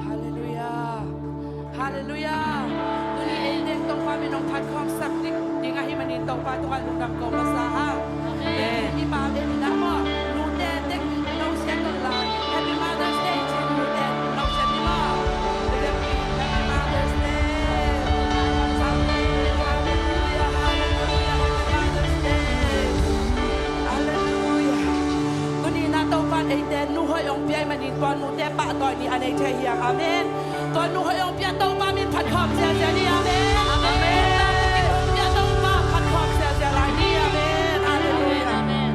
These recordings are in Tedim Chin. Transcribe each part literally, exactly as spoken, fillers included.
Halleluiah. Halleluiah. Tuni eite Topa min hong phat khawm sak ding, ding ahih manin Topa tungah lungdam ko masa hang. Amen. Amen. I pa ve ni na maw. Nute tek lo sia tawh la. Happy Mother's Day ci nute lo sia ni maw. Happy Mother's Day. Amen. Halleluiah. Halleluiah. Happy Mother's Day. Halleluiah. Tuni na Topa in eite nu hoih hong pia ahih manin tua nute pahtawi ni a nei thei hi hang. Amen. Tua nu hoih hong pia Topa min phat khawm ziazia ni. Amen. Amen. Tua nu hoih hong pia Topa phat khawm ziazia lai ni. Amen. Halleluiah. Amen.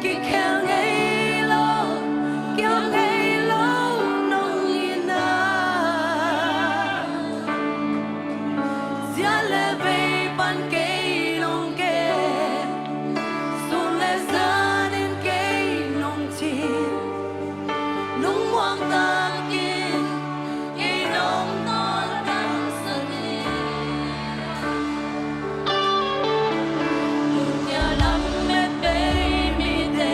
Kikhel ngei lo, kiam ngei lo nong hi na. Zia le vei pan kei nong kem, sun le zan in kei nong cin, lungmuang takin kei nong tawltansak hi. Lungkia lam met bei mite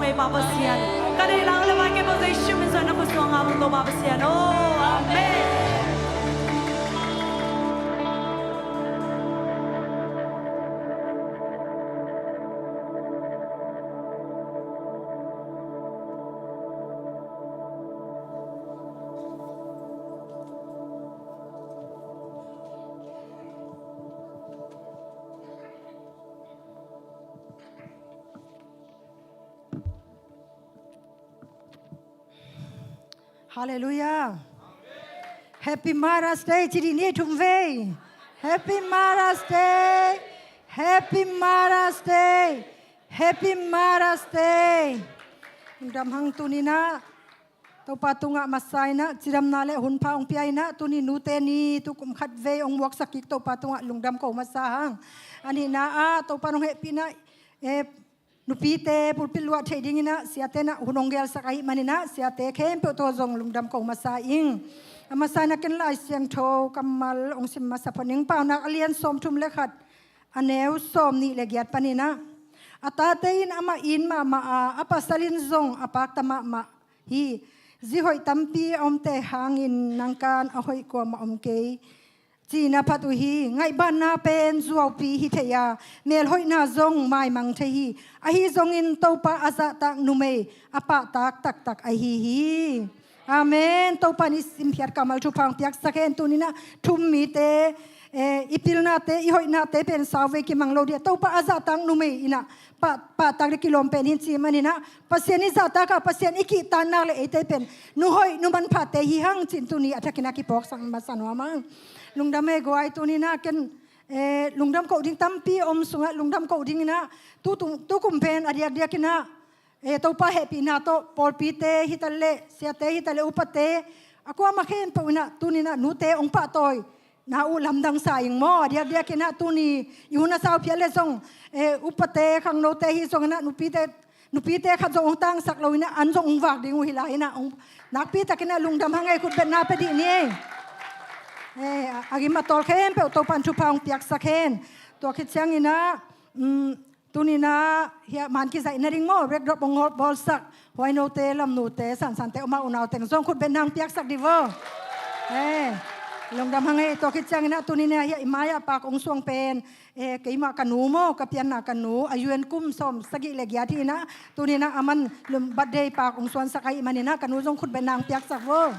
Pa Pasian, ka deih lang le vai kei bang Jesu min suang na khusuang a mong Topa Pasian. Oh, amen. Halleluiah. Happy Mother's Day ci dih ni, thum vei. Happy Mother's Day. Happy Mother's Day. Happy Mother's Day. Lungdam hang. Tuni-in ah Topa tungah masa in ah cidamna le hunpha hong pia in ah tuni nute ni, tu kum khat vei hong muaksak kik Topa tungah lungdam ko masa hang. A nihna ah Topa hong hehpihna, eh, nupite pulpit luah theih dingin ah siate in ah hun hong gelsak ahih manin ah siate khempeuh tawh zong lungdam ko masa ing. A masa in ah ken Lai Siangtho kammal hong sim masa phot ning. Paunak a lian sawmthum le khat, a neu sawmnih le giat panin ah, a tate in amah it mahmah a, a pasal in zong a pakta mahmah hi. Zi hoih tampi a omte hangin nang kan a hoih kuamah om kei, ci-in a phat uh hi. Ngaihbanna pen zuaupi hi thei a, melhoihna zong maimang thei hi. Ahi zongin Topa a zahtak numei a pahtak taktak ahi hi. Amen. Topa in i simphiat kammal thupha hong piaksak hen. Tuni-in ah thum mite, eh, i pilnate, i hoihnate pen sauvei kimang lo dih a, Topa a zahtak numei in ah pah, pahtak dih kilawm pen hi ci manin ah Pasian i zahtak a, Pasian i kihtakna le eite pen nu hoih nu manphate hi hang ci-in tuni a thakin ah kipawksak masa nuam hang. Lungdam e guai. Tuni-in ah ken, eh, lungdam koh ding tampi om sungah lungdam koh dingin ah tu, tu, tu kum pen a diakdiakin ah, eh, Topa hehpihna tawh pawlpite hi ta leh, siate hi ta leh, upate, a kuamah khempeuh in ah tuni-in ah nute hong pahtawina uh lamdang sa ing maw. A diakdiakin ah tuni i hun a sau phial leh zong, eh, upate khangnote hi zongin ah nupite, nupite khat zong hong tangsak lo in ah an zong hong vak ding uh hi lai in ah hong nakpi takin ah lungdam hang e. Khutbetna pia dih ni. Eh, a, a gim a tawl khempeuh Topa in thupha hong piaksak hen. Tua khit ciangin ah, um, tuni-in ah hiah man kizaih nading maw, backdrop hong bawlsak huainote, lamnute, sansante, amau unau teng zong khutbetna hong piaksak dih vaw. Eh, lungdam hang e. Tua khit ciangin ah tuni-in ah hiah i mai-ah pak hong suang pen, eh, keimah ka nu maw, ka pianna ka nu, a U N kum sawm sagih le giat hi in ah tuni-in ah aman lum birthday pak hong suansak ahih manin ah ka nu zong khutbetna hong piaksak vaw.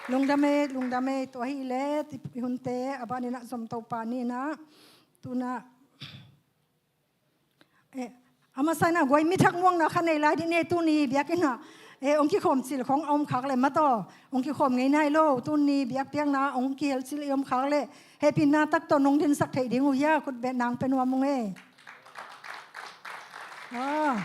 Lungdam e, lungdam e. Tua hi leh i hunte a banin ah zom to pah ni in ah. Tu-in ah, eh, a masa in ah guai, mi thak muakna kha nei lai dih ni. Tuni biakinn ah, eh, hong kikhawm cil khong a om khak leh mataw, hong kikhawm ngei nai lo. Tuni biakpiakna hong kihel cil i om khak leh hehpihna tak tawh nong dinsak theih ding uh hia? Khutbetna hong pia nuam ung e. Ah.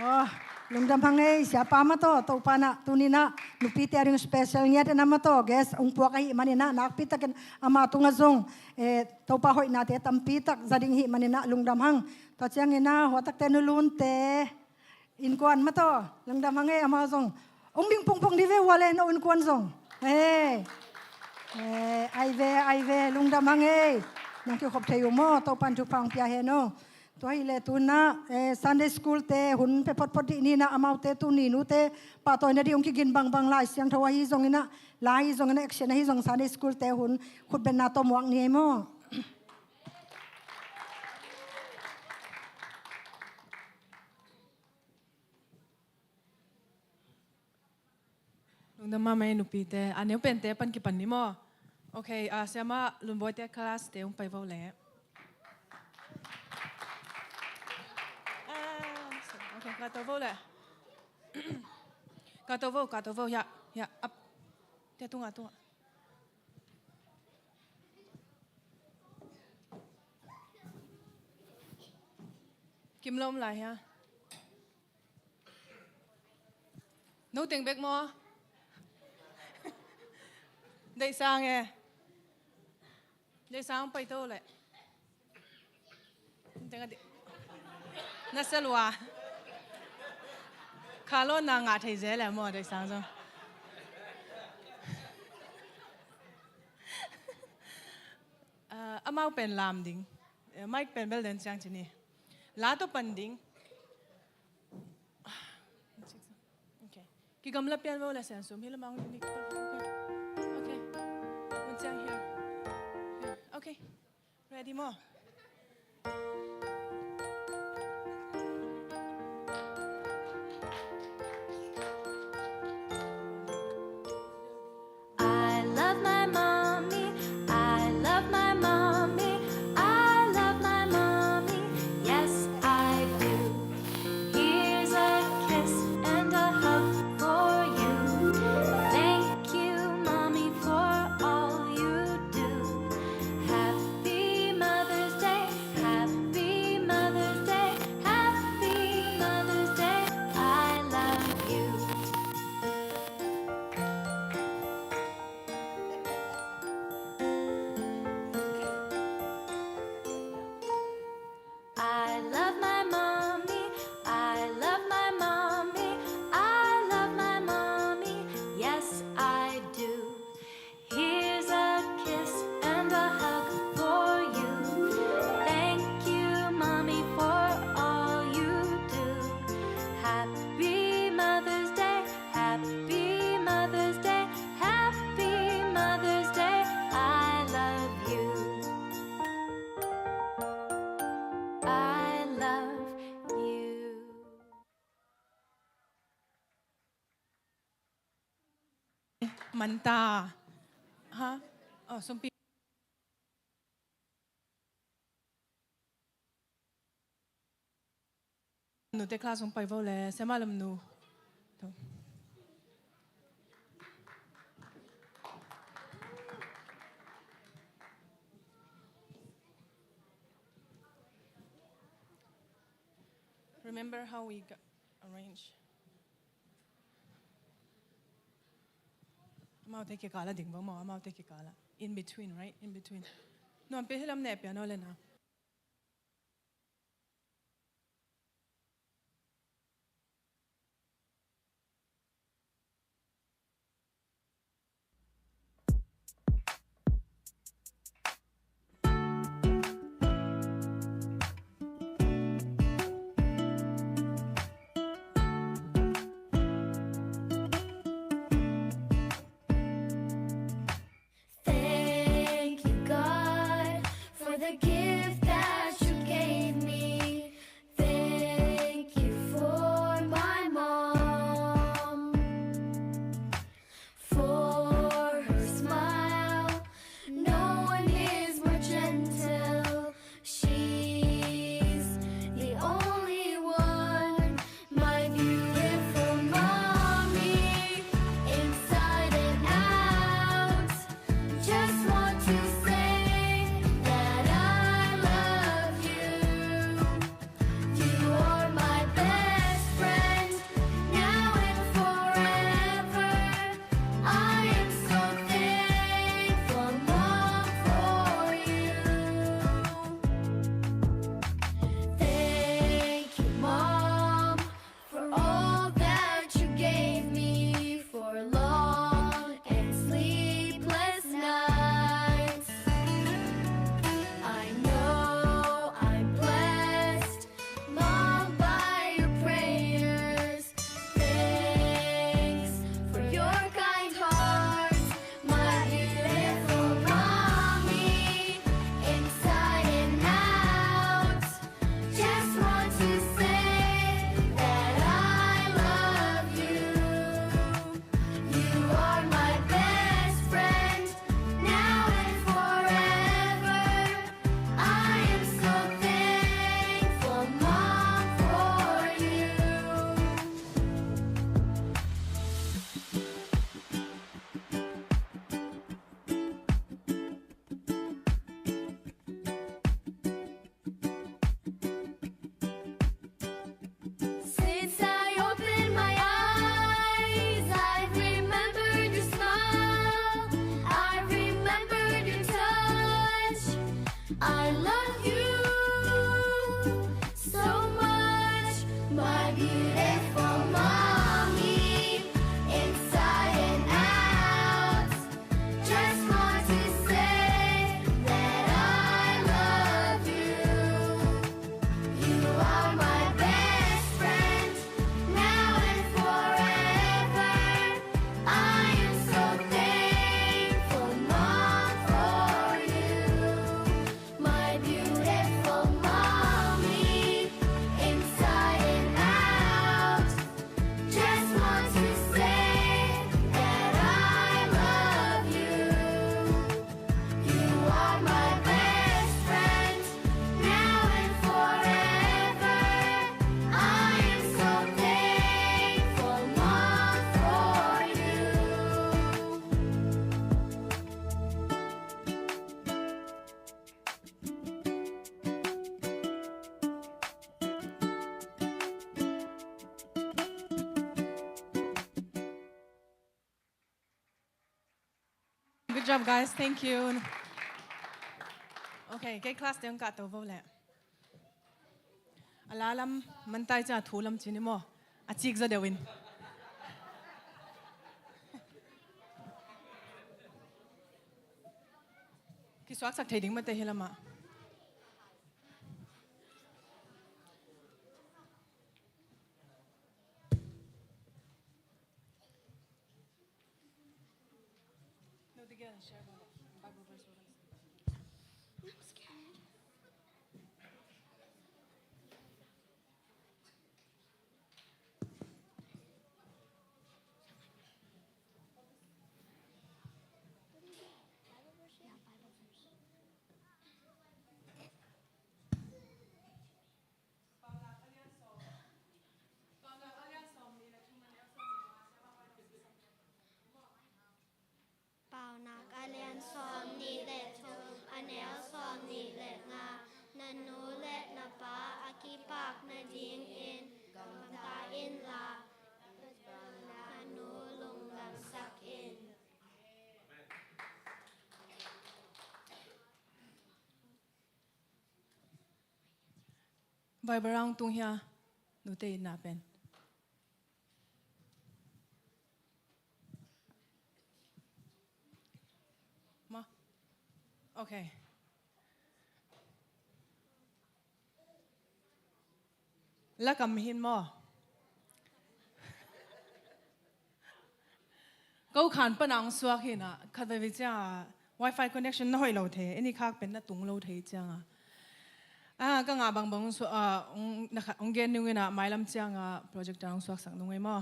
Aw, lungdam hang ei, siapa mataw, Topa in ah tuni-in ah nupite a ding special ngiat in ah mataw, guest hong puak ahih manin ah nakpi takin ama tungah zong, eh, Topa hoihnate tampi tak za ding ahih manin ah lungdam hang. Tua ciangin ah huatakte, nu Lunte innkuan mataw, lungdam hang ei, amau zong hong ding pongpong dih ve ua le, no innkuan zong. Eh, eh, ai ve, ai ve, lungdam hang ei. Nong kikhop thei uh maw, Topa in thupha hong pia hen aw. Tua hi leh tu-in ah, eh, Sunday school te hun pia photphot dih ni in ah, amaute tuni nute pahtawi nading hong kigin bangbang, Lai Siangtho ahi zongin ah, la ahi zongin ah, action ahi zong, Sunday school te hun khutbetna tawh muak ni ei maw. Lungdam mahmah ei nupite. A neu pente pan kipan ni maw. Ok, ah, siamah Lunbawite class te hong pai vo leh. Ah, ok, ka to vo leh. Ka to vo, ka to vo, ya, ya, up. Tia tungah, tungah. Kim lom lai hia. No teng bek maw? Deihsang e. Deihsang pai to leh. Teng a di. Na sa lua. Kha lo na ngah thei ze leh maw, Deihsang zong. Ah, amau pen lam ding. Eh, mic pen bel den ciang ci ni. La tawh pan ding. Okay. Kigamla pian vo le Sian Sum, hi lamah hong ding. Okay. Hun ciang hi. Okay. Ready maw? I love my mommy, I love my mommy, I love my mommy, yes, I do. Here's a kiss and a hug for you. Thank you, mommy, for all you do. Happy Mother's Day, happy Mother's Day, happy Mother's Day. I love you. I love my mommy, I love my mommy, I love my mommy, yes, I do. Here's a kiss and a hug for you. Thank you, mommy, for all you do. Happy Mother's Day, happy Mother's Day, happy Mother's Day. I love you. I love you. Manta. Ha? Oh, sumpi. Nute class hong pai vo le, Sema Lam nu. Remember how we got arranged? Amaute kikala ding vo maw, amaute kikala. In between, right? In between. Nuam pi hi lam ne pia no le na. Thank you, God, for the gift that you gave me. Thank you for my mom, for her smile. No one is more gentle. She's the only one, my beautiful mommy, inside and out. Just want to say that I love you. You are my best friend, now and forever. I am so thankful, Mom, for you. Thank you, Mom, for all that you gave me, for long and sleepless nights. I know I'm blessed, Mom, by your prayers. Thanks for your kind heart, my beautiful mommy, inside and out. Just want to say that I love you. You are my best friend, now and forever. I am so thankful, Mom, for you. Since I opened my eyes, I've remembered your smile, I've remembered your touch. I love you so much, my beautiful mommy, inside and out. Just want to say that I love you. Good job, guys. Thank you. Okay, kei class te hong kahto vo leh. A la lam man tai cia thu lam cin i maw? A cik zaw deuh in. Kisuaksak thei ding mate hi lamah. Paunak a lian sawm nih le thum, a neu sawm nih le nga. Na nu le na pa a kipak nadingin gamta inla, na nu lungdamsak in. Bible round tung hia, nute itna pen. Ma? Okay. Lakam hin maw? Ko khan pana hong suak hi na, khat veve cia wifi connection na hoih lo thei, eni khak pen na tung lo thei cianga. A, ka ngah bangbang hong suak, a, hong, na khat, hong gen nung ina, mailam cianga projector hong suaksak nung ei maw.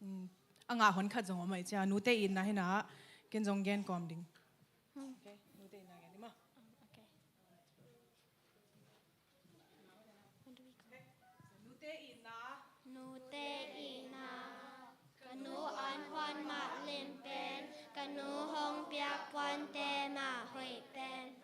Mm, a ngah hon khat zong om ei cia, nute itna hi na, ken zong gen kawm ding. Hmm. Okay, nute itna gen ding maw. Okay. Nute itna. Nute itna. Ka nu an huan mah lim pen, ka nu hong piak puante mah hoih pen.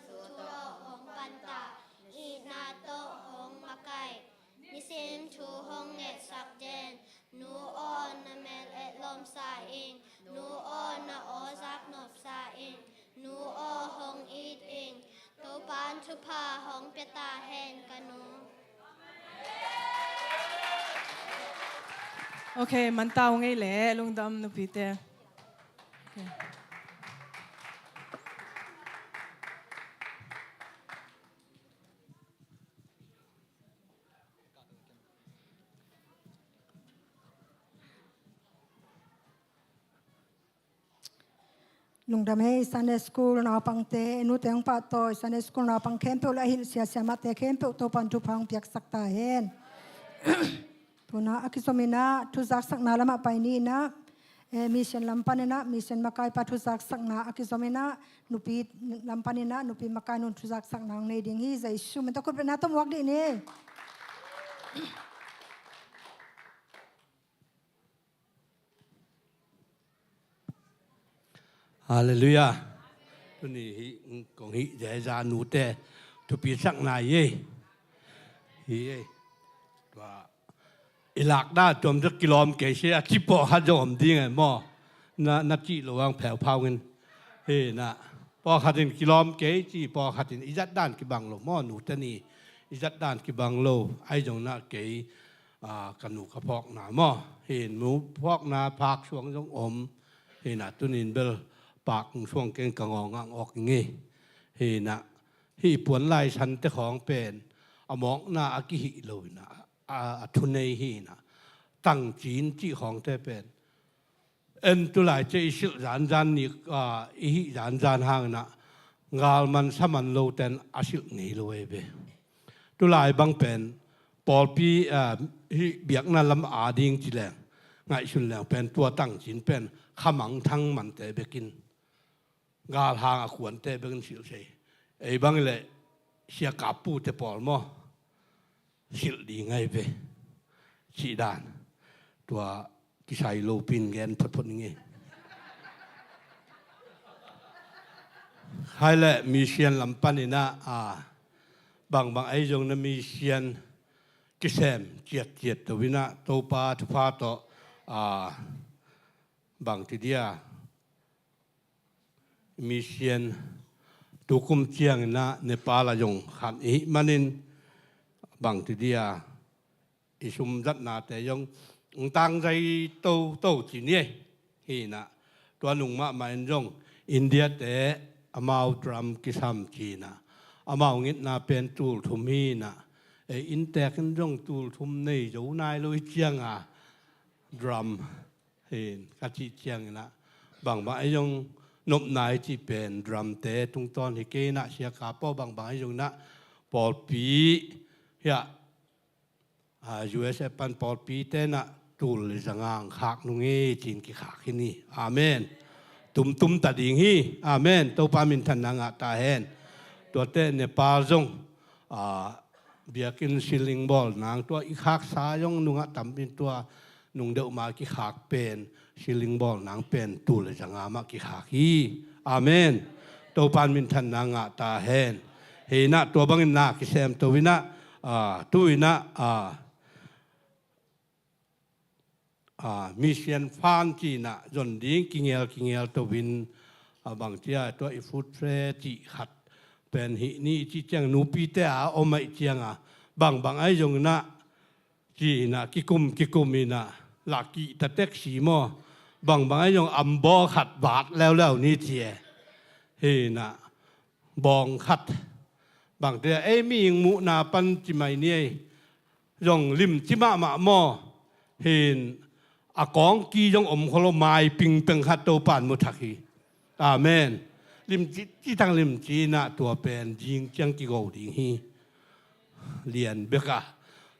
Thu tawh hong panta, itna tawh hong makai. Nisim thu hong ngetsak den. Nu aw na mel et lawmsa ing. Nu aw na aw zak nopsa ing. Nu aw hong it ing. Topan thupha hong pia ta hen ka nu. Okay, man tau ngei le lungdam nupite. Okay. Lungdam hei, Sunday School naupangte, nute hong pahtawi, Sunday School naupang khempeuh le a hilh siasia mahte khempeuh Topan thupha hong piaksak ta hen. Tuna a kizom ina thuzaksakna lamah pai ni ina, eh, mission lam pan ina, mission makaipa thuzaksakna a kizom ina, nupi lam pan ina, nupi makai nun thuzaksakna hong nei ding hi. Jesu min tawh khut bengna tawh muak dih ni. Halleluiah. Tuni hi kong hih zeza nute thupi sakna hi ei. Hi ei. Tua i lakna tuam zet kilawm kei se a ci pawlkhat zong om ding ei maw? Na, na cih lo ang pheuphau in. Hi na. Pawlkhat in kilawm kei ci, pawlkhat in i zat dan kibang lo maw? Nute ni i zat dan kibang lo. Ai zong na kei, a, ka nu ka phawkna maw? Hi nu phawkna phak suang zong om. Hi na tunin bel pak suang keng ka ngawng ang awk ing ei. Hi na hih puan lai sante khawng pen a mawkna a kihih lo hi na, a, a thunei hi na. Tangcin cih khawngte pen en tulai cia i silh zanzan ni, a, i hih zanzan hang na galman saman lo ten a silh ngei lo ei ve. Tulai bang pen pawlpi, a, hih biakna lam a ding ci leng ngaihsun leng pen tua tangcin pen khamang thang mante bekin galhang a kuante bekin silh sei. Ei bang le sia kappute pawl maw? Silh ding ai ve. Cih dan. Tua kisai lopin gen photphot ning ei. Hai le mission lam pan ina, a, bangbang ei zong na mission kisem ciatciat to ina Topa thupha tawh, a, bang ti dia Mission tukum ciangin ah Nepal ah zong khat i hih manin bangti dia i sum zatnate zong ong tangzai toto ci ni ei. Hi in ah tua nung mahmah in zong India te amau drum kisam ci in ah amau ngitna pen tul thum hi in ah ei inntek in zong tul thum nei zo nai lo i cianga drum hi in ka cih ciangin ah bangbang ei zong nopna i cih pen drum te tungtawn hi kei in ah siaka paw bangbang ei zong in ah pawlpi hiah, ah, U S A pan pawlpi te in ah tul le zanga ong khak nung hi ci in kikhak hi ni. Amen. Tumtum ta ding hi. Amen. Topa minthanna ngah ta hen. Tuate Nepal zong, ah, biakinn ceiling bawl nang tua i khaksa zong nungah tam in tua nung deuh ma kikhak pen ceiling bawl nang pen tul le zanga mah kikhak hi. Amen. Topa in minthanna ngah ta hen. Hi in ah tua bangin na kisem to in ah, ah, tu in ah, ah, ah, mission fund ci in ah zon ding kingel kingel to in, ah, bangci a tua i food fair cih khat pen hih ni i cih ciang nupite a om ahih cianga bangbang ei zong in ah ci in ah kikum kikum in ah lakih ta tek si maw? Bangbang ei zong ambaw khat vat leuleu ni ci e. Hi in ah bawng khat bangte ei mihing muhna pan ci mai ni ei. Zong limci mahmah maw? Hi in a kawngki zong om kho lo mai pingpeng khat Topa in mu thak hi. Amen. Limci, ci tang limci in ah tua pen zing ciang kigo ding hi. Lian bek a.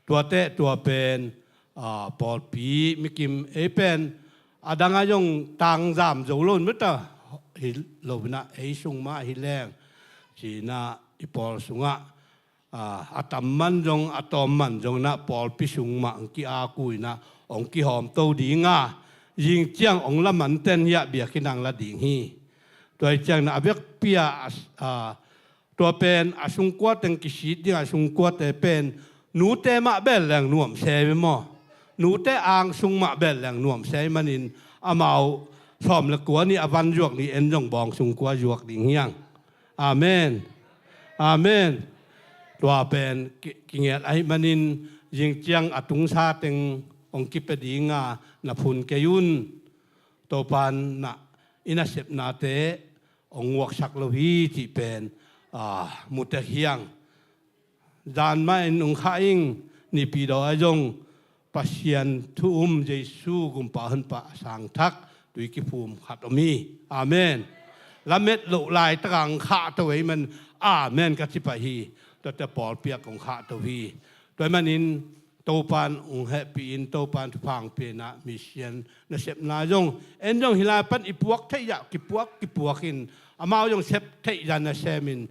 Tuate tua pen, ah, pawlpi mikim ei pen a dang a zong tangzam zo lo in mita hi lo in ah ei sung mah hi leng ci in ah i pawl sungah, ah, a tam man zong a tawm man zong in ah pawlpi sung mah ong ki-aku in ah ong kihawm to ding a zing ciang ong la man ten hiah biakinn ang la ding hi. Tua hi ciang in ah a vekpi a, ah, tua pen a sungkua teng kisit ding a sungkuate pen nute mah bel leng nuam se maw? Nute angsung mah bel leng nuam se manin amau sawm le kua ni a van zuak ni en zong bawng sungkua zuak ding hiang. Amen. Amen. Tua pen ki, kingel ahih manin zing ciang a tungsa teng ong kipia ding a na phun kei un. Topa in ah i nasepnate ong nguaksak lo hi cih pen, ah, mu tek hiang. Zan mah in ong khah ing, Nipi daw a zong Pasian thu um Jesu gumpa honpa a sang thak tui kiphum khat om hi. Amen. Lamet loh laitak a ong khah to ei man, amen ka ci pah hi. Tuate pawlpi ah kong khah to hi. Tua ahih manin Topa in ong hehpih in Topa in thupha ong pia in ah mission nasepna zong en zong hih lai pan i puak theih zah kipuak kipuak in amau zong sep theih zah nasem in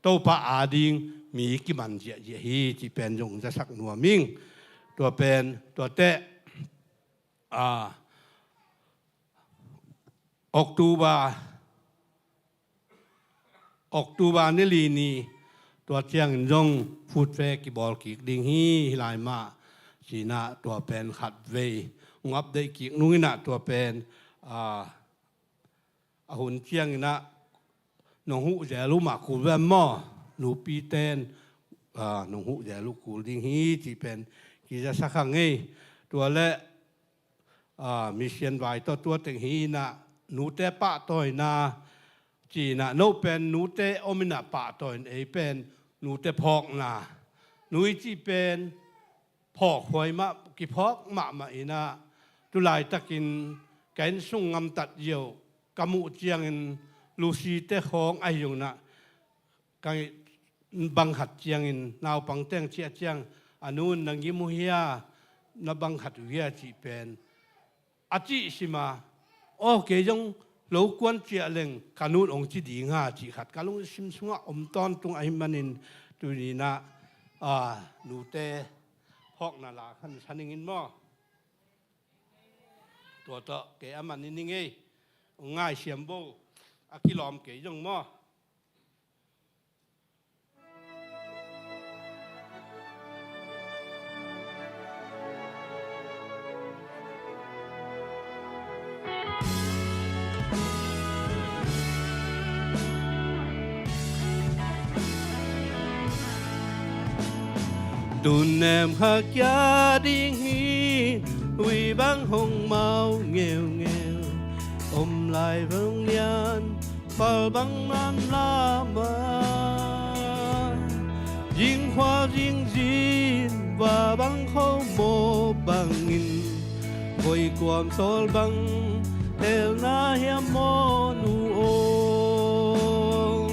Topa ading mi kiman ziahziah hi cih pen zong zasak nuam ing. Tua pen tuate, ah, October, October ni li ni tua ciangin zong food fair kibawl kik ding hi, hih lai mah ci in ah tua pen khatvei ong update kik nung in ah tua pen, ah, a hun ciangin ah nong huh zel uh mah kul ve maw? Nupite in, ah, nong huh zel uh kul ding hi cih pen kizasak hang ei. Tua leh, ah, mission vai tawh tua teng hi in ah nute pahtawina ci in ah no pen nute om in ah pahtawi in ei pen nute phawkna. Nu i cih pen phawkhuai mah kiphawk mahmah in ah tu laitakin ka inn sung ngamtat ziau ka muh ciangin Lucy te khawng ahi zongin ah ka bang khat ciangin naupang teng ciah ciang a nu in na ngim uh hia, na bang khat uh hia cih pen a cih sim a, aw kei zong lo kuan ciah leng ka nu in ong ci ding ha cih khat ka lungsim sungah om tawntung ahih manin tuni in ah, ah, nute phawkna la khan sa ning in maw? Tua tawh kei a man ning ei, ong ngaisiam bo, a kilawm kei zong maw? Tunem kha kia ding hi, ui bang hong mau ngeungeu. Om lai vang nian, pal bang nan lama. Jing khua jing zin, va bang kho mo bangin. Voi kuam sawl bang, helna hiam maw nu aw.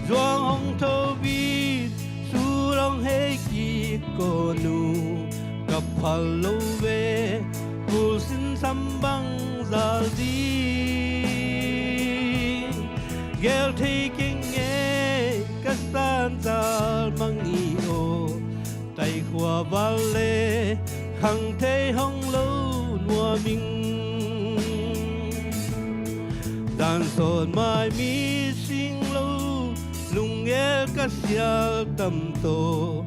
Zuang hong tho bit, su long hei kik ko nu. Ka phal lo ve, kul sin sam bang zal ding. Gel thei keng ngei, ka san zal mang i aw. Tai khua val le, khang thei hong lo nuam ing. Dan sawn mai mi sing lo, lunggel ka sial tam tawh.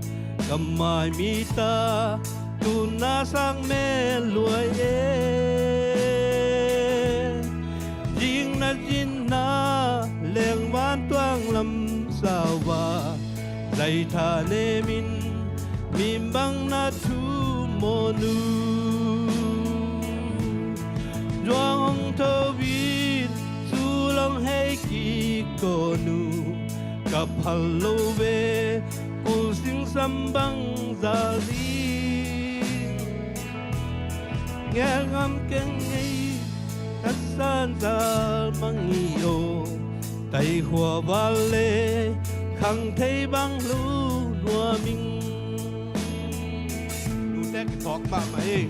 Ka mai mi ta, tun na sang me luai e. Zing na zin na, leng van tuang lam sau va. Zai tha ne min, min bang na thu mo nu. Zuang hong tho vin, su long hei kik ko nu. Ka phal lo ve, kul sing sam bang zal ding. Ngel ngam keng ngei, ka san zal mang i aw. Tai khua val le, khang thei bang lo nuam ing. Nute kithawk mahmah hi.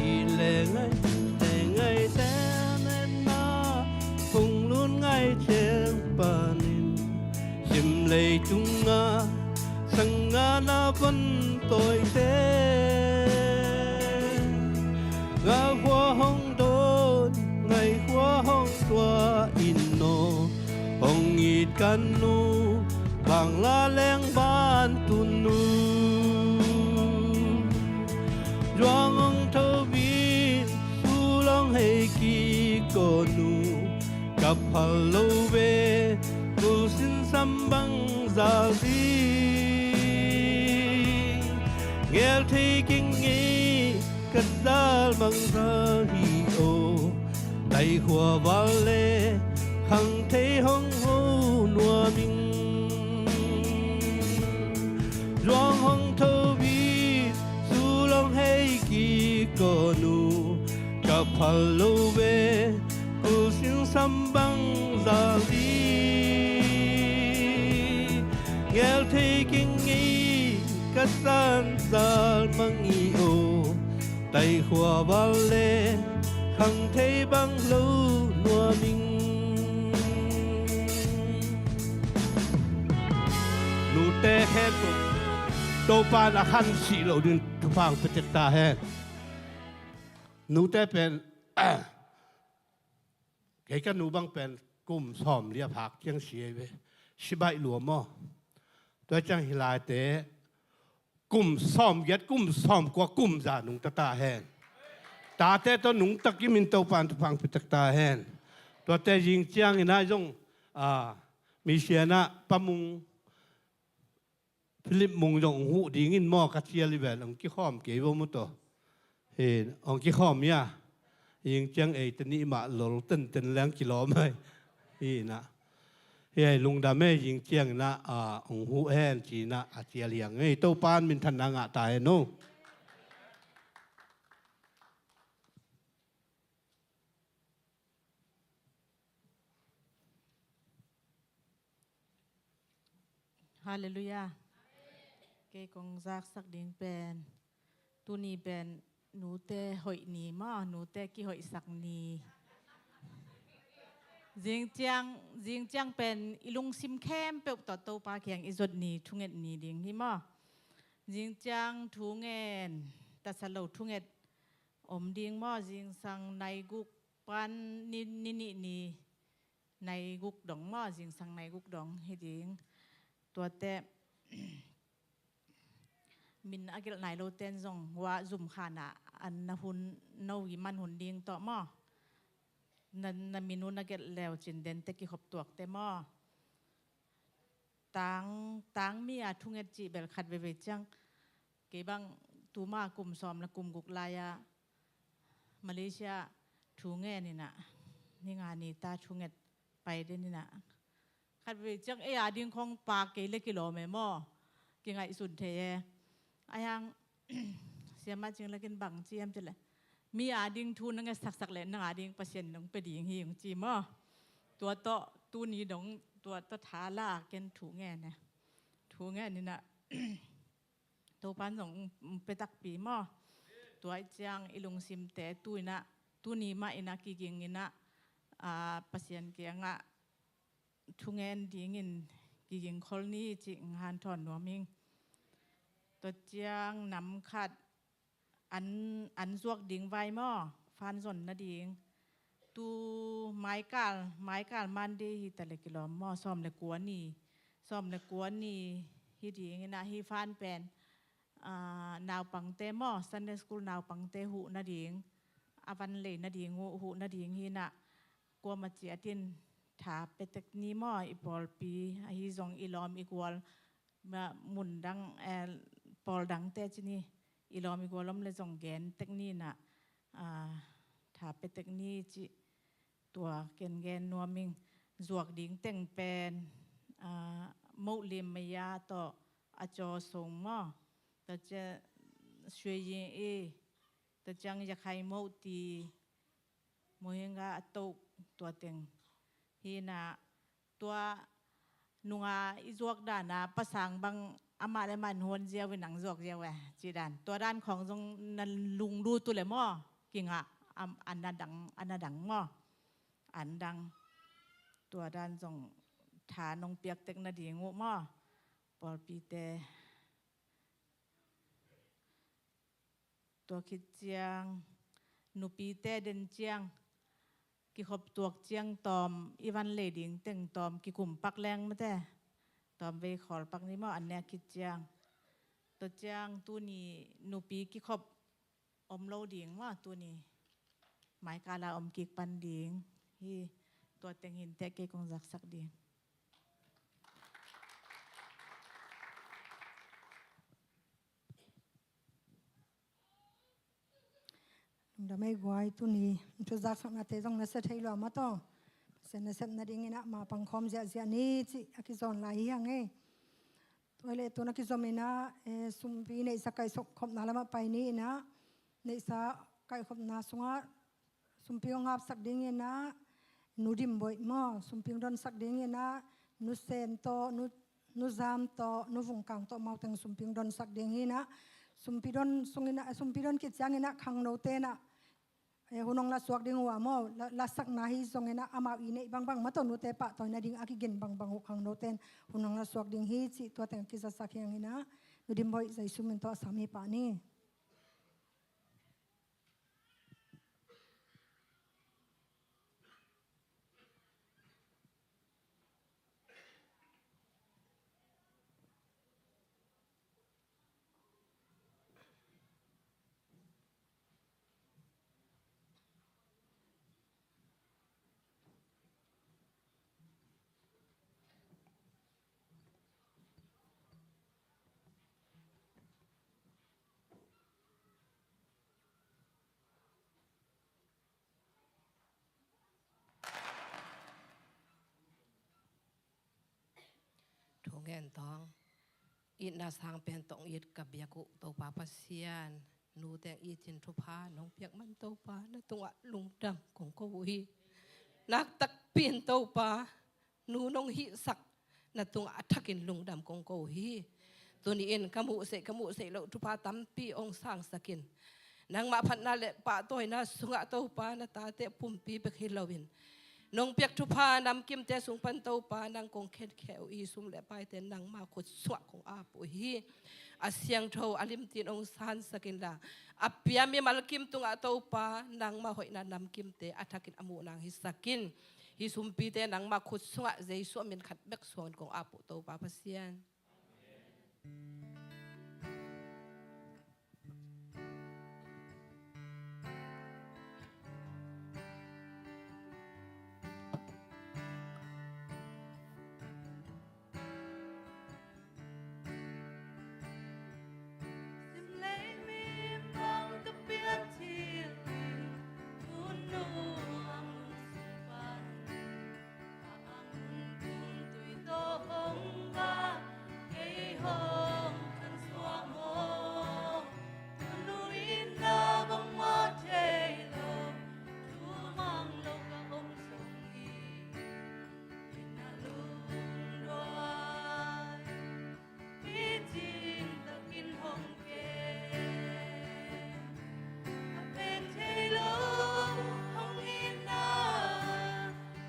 I le ngai, le ngai, te men na, hong lun ngai ciang panin, sim leitung a, sang nga na von toi te. Nga khua hong don, ngai khua hong tua in no, hong it kan nu, bang la leng ban tun nu. Zuang hong tho vin, su long hei kik ko nu. Ka phal lo ve, kul sin sam bang zal ding. Ngel thei keng ngei, ka zal mang zal hi aw. Tai khua val le, khang thei hong ho nuam ing. Zuang hong tho vin, su long hei kik ko nu. Ka phal lo ve, kul sin sam bang zal ding. Ngel thei keng ngei, ka san zal mang i aw. Tai khua val le, khang thei bang lo nuam ing. Nute khempeuh, Topa'n a khan sih loh ding thupha hong pia tek ta hen. Nute pen, kei ka nu bang pen kum sawmli a phak ciang si ei ve. Si baih lua maw. Tua ciang hi laite kum sawmgiat, kum sawmkua, kum za nungta ta hen. Tate tawh nungta kimin Topa'n thupha hong pia tek ta hen. Tuate zing ciangin ah zong, a, mi sianah Pa Mung, Philip Mung zong hong huh dingin maw, ka cial i ven, hong kikhawm kei vo mu tawh. Hi, hong kikhawm ia. Zing ciang ei te nih mah lol tenten leng kilawm ai. Hi na. Hi ei lungdam ei, zing ciang na, a, hong huh hen ci na, a cial hiang ei. Topa'n minthanna ngah ta hen o. Halleluiah. Kei kong zaksak ding pen, tuni pen nute hoih ni maw, nute kihoihsak ni. Zing ciang, zing ciang pen i lungsim khempeuh tawh Topa kiang i zot ni, thunget ni ding hi maw. Zing ciang thungen, tasa lo thunget om ding maw, zingsang nai guk pan ni, ni nih ni nai guk dong maw, zingsang nai guk dong hi ding. Tuate min a gelh nai loten zong hua zumkhanah an na hun no i man hun ding tawh maw? Na, na min uh na gelh leu cin dente kikhop tuakte maw? Tang, tang mi a thunget cih bel khat veivei ciang kei bang tuma kum sawm le kum guk lai-a Malaysia thungen inah, ni nga ni ta thunget pai den inah, khat veivei ciang ei a ding khong pa kei le kilawm e maw? Kingaihsun thei e. Ahi hang Siama Cing Lek in bang ci hiam cih leh, mi a ding thu na nget saksak leh nang a ding Pasian in hong pia ding hi hong ci maw? Tua tawh tuni dong tua tawh tha la ken thu ngen e. Thu ngen inah Topan zong hong pia takpi maw? Tua ih ciang i lungsimte tu inah, tuni mah inah kiging inah, aa, Pasian kiangah thungen dingin kiging khol ni cih hanthawn nuam ing. Tua ciang nam khat an, an zuak ding vai maw? Fan zon nading. Tu maikal, maikal Monday hi ta le kilawm maw? Sawm le kua ni, sawm le kua ni hi ding inah hi fan pen, aa, naupangte maw? Sunday school naupangte huh nading, a van lei nading uh huh nading hi inah, kuama ciatin tha pia tek ni maw? I pawlpi ahi zong i lawm i gual, ma, mun dang, eh, pawl dangte ci ni, i lawm i gual om le zong gen tek ni inah, aa, tha pia tek ni cih tua ken gen nuam ing. Zuak ding teng pen, aa, Moh Lim Maya tawh a caw sung maw? Tua ciang Sui Yi, tua ciang Yakhai Moh Ti, Mohinga a toh tua teng hi inah, tua nunga i zuak dana pasang bang amah le amah in huan ziau in ang zuak ziau e cih dan. Tua dan khawng zong na lunglut uh le maw? Kingah, am, a na dang, a na dang maw? An dang. Tua dan zong tha nong piak tek nading uh maw? Pawlpite. Tua khit ciang nupite den ciang kikhop tuak ciang tawm, i van lei ding teng tawm kikum pak leng mate. Tawm vei khawl pak ni maw, an nek khit ciang. Tua ciang tuni nupi kikhop om lo ding maw, tuni maikala om kik pan ding hi. Tua teng hinte kei kong zaksak ding. Lungdam ei guai, tuni thu zaksaknate zong na sia thei lua mah tawh. Pasian nasep nading inah mapang khawm ziahziah ni cih a kizawn lai hi hang ei. Tua hi leh tun a kizom inah, eh, sumpi neihsa kaihkhopna lamah pai ni inah, neihsa kaihkhopna sungah sumpi hong hapsak ding inah, Nu Dim Boih maw, sumpi hong donsak ding inah, Nu Sen tawh, Nu, Nu Zam tawh, Nu Vung Kang tawh amau teng sumpi hong donsak ding hi inah, sumpi don sung inah, sumpi don khit ciang inah khangnote inah, eh, hun hong la suak ding uh a maw, la, lasakna hi zong inah amau i neih bangbang mah tawh nute pahtawi nading a kigin bangbang uh khangnote in hun hong la suak ding hi cih tua teng a kizasak hi hang inah, Nu Dim Boih Zeisu min tawh a sam hi pah ni. Thu ngen tawng. Itna sang pen tawng it ka biak uh Topa Pasian, nuteng itin thupha nong piak man Topa, na tungah lungdam kong ko uh hi. Naktakpi in Topa, nu nong hihsak na tungah a thakin lungdam kong ko uh hi. Tuni in ka muhseh, ka muhseh loh thupha tampi ong sangsakin, nangmah phatna le pahtawina sungah Topa na tate pumpi bek hi loin, nong piak thupha namkimte sung pan Topa nang kong khenkhia uh hi. Sum le paite nangma khut sungah kong ap uh hi. A siangtho a limtin ong sansak inla, a pia mimal kim tungah Topa nangma hoihna namkimte a thakin a muh nang hisak in. Hih sumpite nangmah khut sungah Jesu a min khat bek suangin kong ap uh, Topa Pasian. Picing takin hong kem, a pek thei lo hong itna,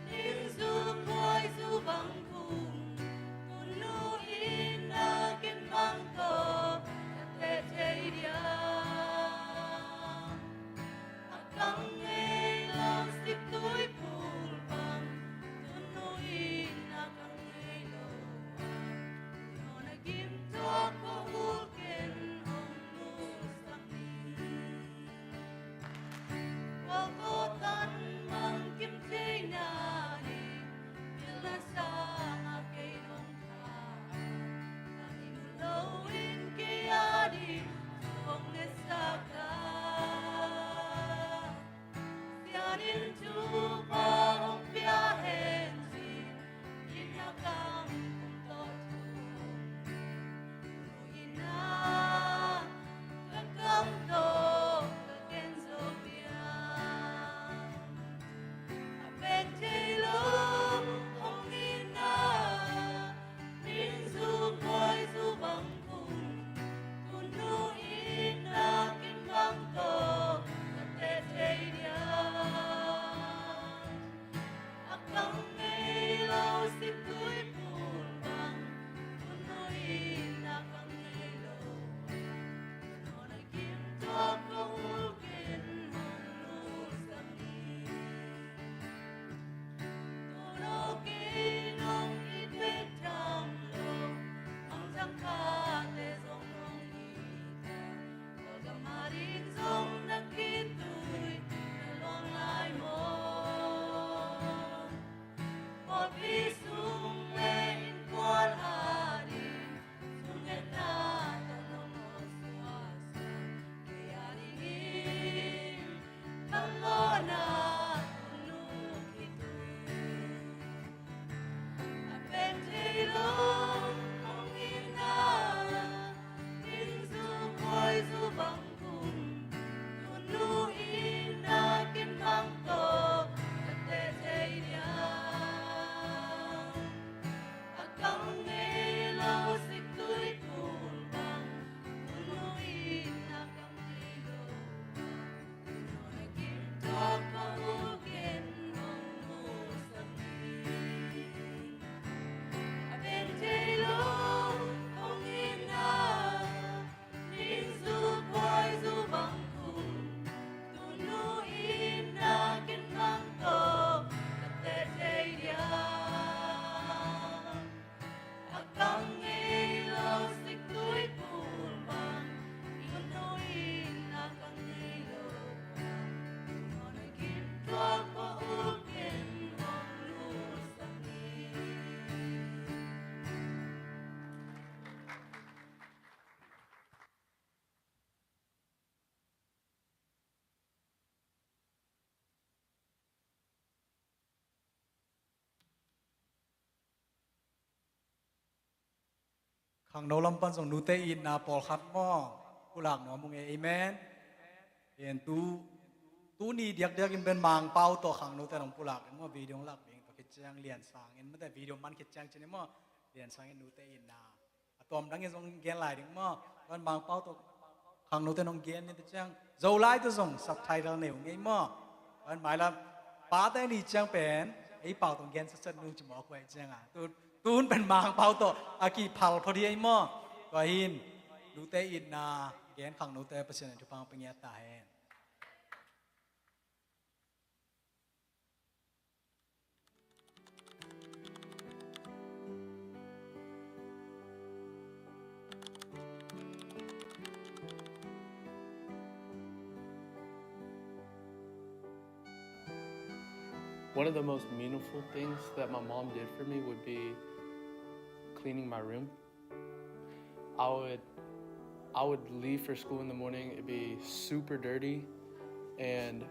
ningzu khuaizu bang khum, tunu itna ken bang tawh ka teh thei diam. A kang ngei lo siptui pul bang, tunu itna kang ngei lo a, nona gim tuak ko ul ken hong nusak ni. Kua ko tan mang kim thei na ni, pilna sang a kei nong tha a, na ni mu lo in kei a ding hong ne sa ka. Sian in thupha hong pia hen ci, in a kam kum tawh thu hong in a, ka kam tawh ka gen zo bia. A pek thei lo hong itna, ningzu khuaizu bang khum, tunu itna ken bang tawh ka teh thei diam. A kang ngei lo siptui pul bang, tunu itna kang ngei lo a, nona gim tuak ko ul ken hong nusak ni. Tunu kei nong it bek tham lo, mangthang khate zong nong it a, kua gam a ding zong na khitui na luang lai maw? Pawlpi sung le innkuan a ding, sung le na tawh nong mawh suaksak, kei a dingin ka mawhna tunu khitui. A pek thei lo hong itna, ningzu khuaizu bang khum, tunu itna ken bang tawh ka teh thei diam. A kang ngei lo siptui pul bang, tunu itna kang ngei lo a, nona gim tuak ko ul ken hong nusak ni. A pek thei lo hong itna, ningzu khuaizu bang khum, tunu itna ken bang tawh ka teh thei diam. A kang ngei lo siptui pul bang, tunu itna kang ngei lo a, nona gim tuak ko ul ken hong nusak ni. Khangno lam pan zong nute itna pawlkhat maw, pulak nuam ung e. Amen. En tu, tuni diakdiak in pen Mangpau tawh khangnote nong pulak in maw, video nong lak ding tawh khit ciang Lian Sang in, mate video man khit ciang cin in maw, Lian Sang in nute itna a tuam dang in zong gen lai ding maw. Tua in Mangpau tawh khangnote nong gen ni te ciang, Zolai tawh zong subtitle nei uh ngei maw. Tua in mailam pate ni ciang pen ei pau tawh gen satset nung ci mawk uh ahih ciang a, tu, tun pen Mangpau tawh a kiphal phot hi ei maw. Tua hi in nute itna gen khangnote Pasian in thupha hong pia ngiat ta hen. One of the most meaningful things that my mom did for me would be cleaning my room. I would I would leave for school in the morning. It'd be super dirty, and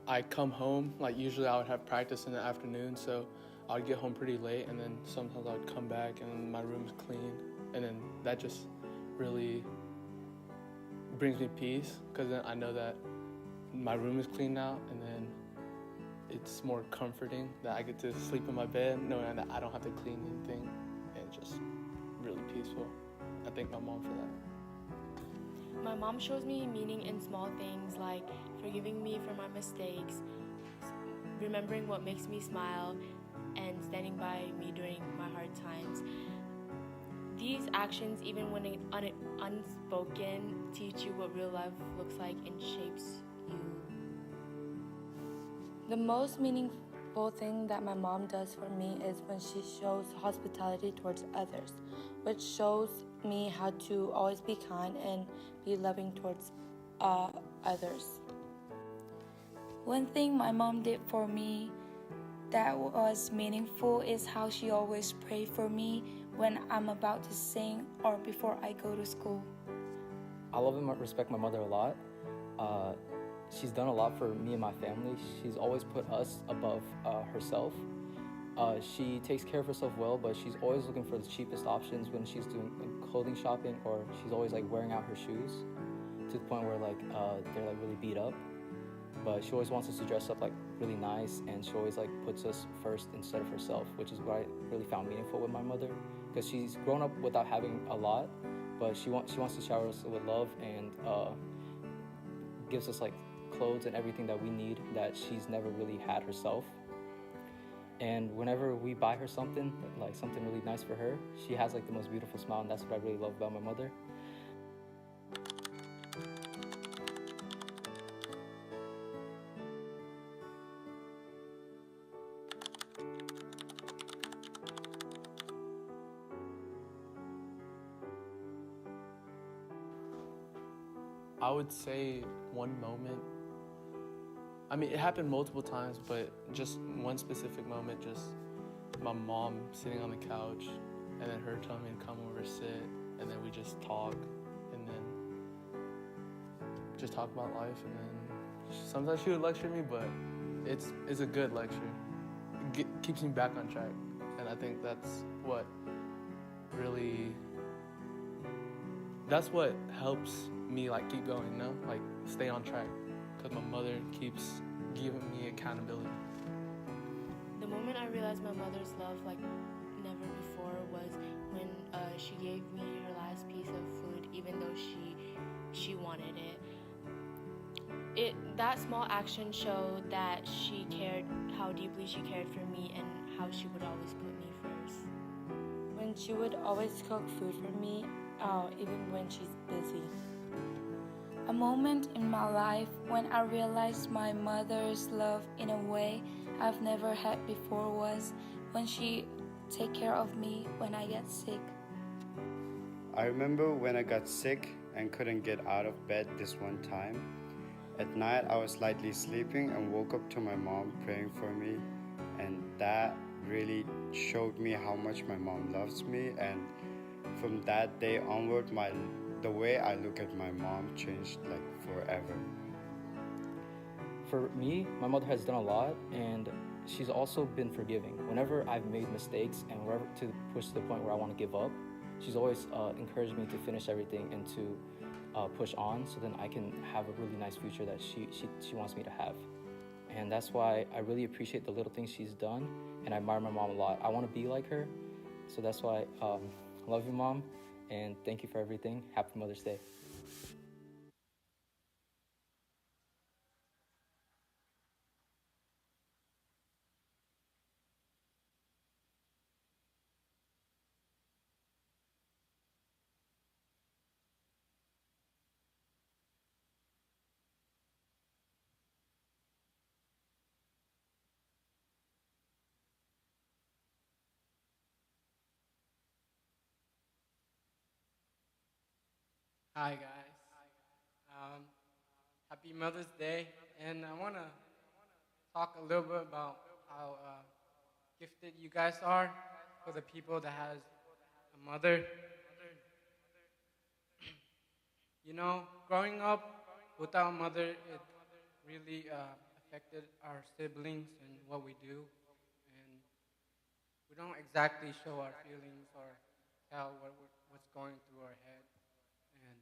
I come home, like, usually I would have practice in the afternoon, so I'd get home pretty late, and then sometimes I'd come back and my room's clean, and then that just really brings me peace, because then I know that my room is clean now, and then it's more comforting that I get to sleep in my bed knowing that I don't have to clean anything, and it's just really peaceful. I thank my mom for that. My mom shows me meaning in small things, like forgiving me for my mistakes, remembering what makes me smile, and standing by me during my hard times. These actions, even when un- unspoken, teach you what real love looks like and shapes you. The most meaningful thing that my mom does for me is when she shows hospitality towards others, which shows me how to always be kind and be loving towards, uh, others. One thing my mom did for me that was meaningful is how she always prayed for me when I'm about to sing or before I go to school. I love and respect my mother a lot. Uh, she's done a lot for me and my family. She's always put us above, uh, herself. Uh, she takes care of herself well, but she's always looking for the cheapest options when she's doing, like, clothing shopping, or she's always, like, wearing out her shoes to the point where, like, uh, they're, like, really beat up. But she always wants us to dress up, like, really nice, and she always, like, puts us first instead of herself, which is what I really found meaningful with my mother, because she's grown up without having a lot, but she wants she wants to shower us with love and, uh, gives us, like, clothes and everything that we need that she's never really had herself. And whenever we buy her something, like, something really nice for her, she has, like, the most beautiful smile, and that's what I really love about my mother. I would say one moment. I mean, it happened multiple times, but just one specific moment, just my mom sitting on the couch, and then her telling me to come over, sit, and then we just talk, and then just talk about life, and then sometimes she would lecture me, but it's it's a good lecture. It ge- keeps me back on track, and I think that's what really that's what helps me, like, keep going, you know, like, stay on track, because my mother keeps giving me accountability. The moment I realized my mother's love like never before was when, uh, she gave me her last piece of food, even though she she wanted it. It that small action showed that she cared, how deeply she cared for me, and how she would always put me first. When she would always cook food for me, uh, even when she's busy. A moment in my life when I realized my mother's love in a way I've never had before was when she take care of me when I get sick. I remember when I got sick and couldn't get out of bed this one time. At night, I was lightly sleeping and woke up to my mom praying for me, and that really showed me how much my mom loves me. And from that day onward, my the way I look at my mom changed, like, forever. For me, my mother has done a lot, and she's also been forgiving. Whenever I've made mistakes and wherever to push to the point where I want to give up, she's always, uh, encouraged me to finish everything and to, uh, push on, so then I can have a really nice future that she, she, she wants me to have. And that's why I really appreciate the little things she's done, and I admire my mom a lot. I want to be like her, so that's why, um, love you, Mom, and thank you for everything. Happy Mother's Day. Hi, guys. Um, happy Mother's Day, and I want to talk a little bit about how uh, gifted you guys are for the people that has a mother. You know, growing up without a mother, it really uh, affected our siblings and what we do. And we don't exactly show our feelings or tell what, what's going through our head. And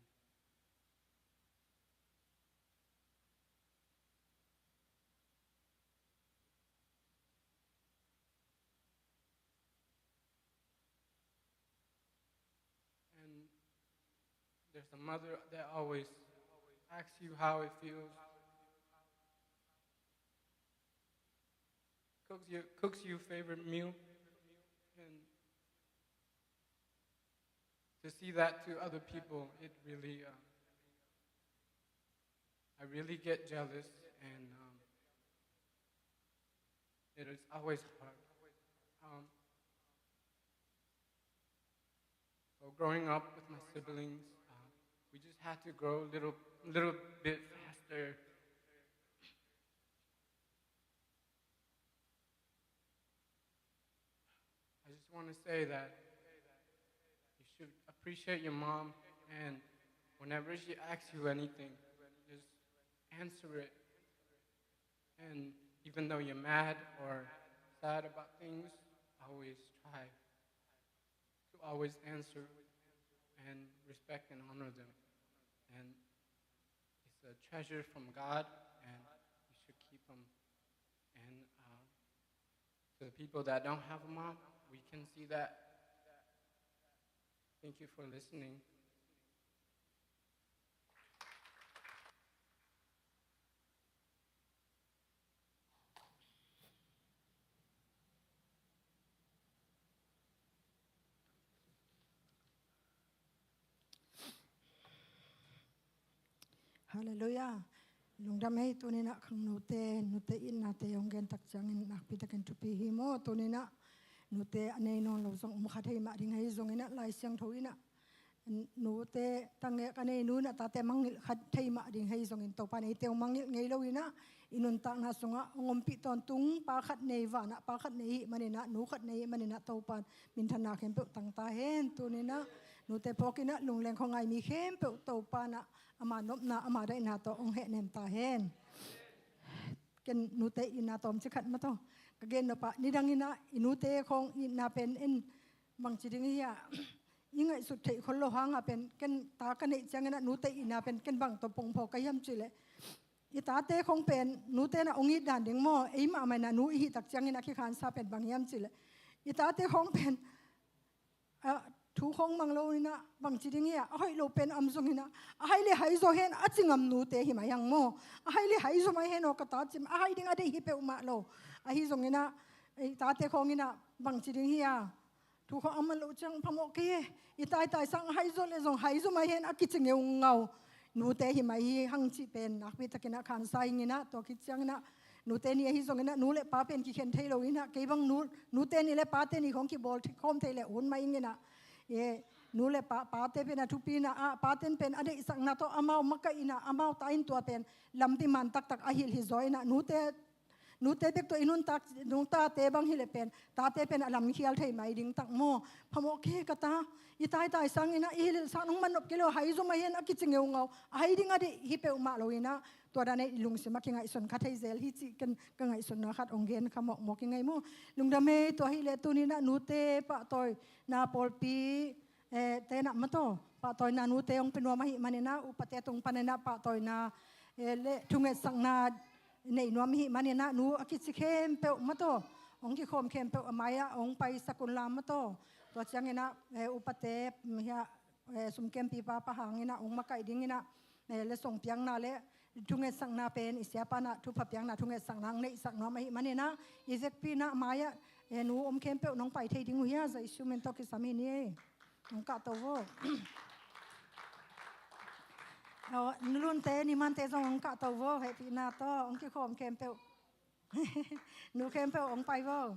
And there's a mother that always asks you how it feels, cooks you, cooks you favorite meal, and to see that to other people, it really, uh, I really get jealous, and um, it is always hard. Um, so growing up with my siblings, uh, we just had to grow a little, little bit faster. I just want to say that you should appreciate your mom, and whenever she asks you anything, just answer it. And even though you're mad or sad about things, always try to always answer and respect and honor them. And it's a treasure from God, and you should keep them. And uh, to the people that don't have a mom, we can see that. Thank you for listening. Halleluiah. Lungdam ei. Tuninah khang nute, nute itnate hong gen tak ciangin nakpi takin thupi hi maw. Tuninah nute a nei nawn lo zong um kha thei mah ding hi zonginah Lai Siangtho inah nute tangek a nei nu inah tate mangngilh kha thei mah ding hi zongin Topa in eite hong mangngilh ngei lo inah i nuntakna sungah hong ompih tawntung pa khat nei vanah pa khat nei hih maninah nu khat nei hih maninah Topa in minthanna khempeuh tang ta hen. Tuninah nute phawkinah lungleng khuangai mi khempeuh Topa inah ama nopna ama daihna tawh hong hehnem ta hen. Ken nute itna tawmcik khat mataw ka gen nopah nidanginah i nute khawng itna pen en bangci ding hi a i ngaihsut theih khol lo hanga pen ken ta ka neih cianginah nute itna pen ken bang tawh pongphaw ka hiam cihleh i tate khawng pen nute na hong it dan ding maw ei mahmah inah nu i hih tak ciangin a kikhansa pen bang hiam cihleh i tate khawng pen thu khawng mang lo inah bangci ding hi a a hoih lo pen am zong inah a hai le hai zaw hen a ci ngam nute hi mai hang maw a hai le hai zaw mai hen aw ka ta cim a hai ding a deih hi peuhmah lo ahi zonginah i tate khawng inah bangci ding hi a thu khawng a man loh ciang phamawh kei e i taitai sang a hai zaw le zong hai zaw mai hen a kici ngeungau nute hi mai hi hang cih pen nakpi takinah khansa inginah tua khit cianginah nute ni ahi zonginah nu le pa pen kikhen thei lo inah kei bang nu nute ni le pate ni khawng kibawl khawm thei le hun mah inginah e nu le pa pate pen a thupina ah paten pen a deihsakna tawh amau makaihna amau ta in tua pen lampi man taktak a hilh hi zaw inah nute nute bek tawh i nuntak nungtate bang hileh pen tate pen a lamkhial thei mai ding tak maw phamawh kei ka ta i taitai sanginah i hilhilhsak nong man nop kei lo hai zaw mai hen a kici ngeungau a hai ding a deih hi peuhmah lo inah tua dan ei i lungsim a kingaihsun kha thei zel hi cih ken ka ngaihsunna khat hong gen kha mawkmawk i ngai mu. Lungdam ei. Tua hileh tuninah nute pahtawina pawlpi tenah mataw pahtawina nute hong pia nuam ahih maninah upate tung paninah pahtawina le thungetsakna neih nuam ahih maninah nu a kici khempeuh mataw hong kikhawm khempeuh a mai-ah hong paisak unla mataw tua cianginah upate hiah sumkempipa pa hanginah hong makaih dinginah le songpiakna le thungetsakna pen i siapanah thupha piakna thungetsakna hong neihsak nuam ahih maninah i vekpinah mai-ah nu om khempeuh nong pai thei ding uh hia Jesu min tawh kisam hi ni ei. Hong kahto vo. Nulunte nimante zong hong kahto vo hehpihna tawh hong kikhawm khempeuh nu khempeuh hong pai vo.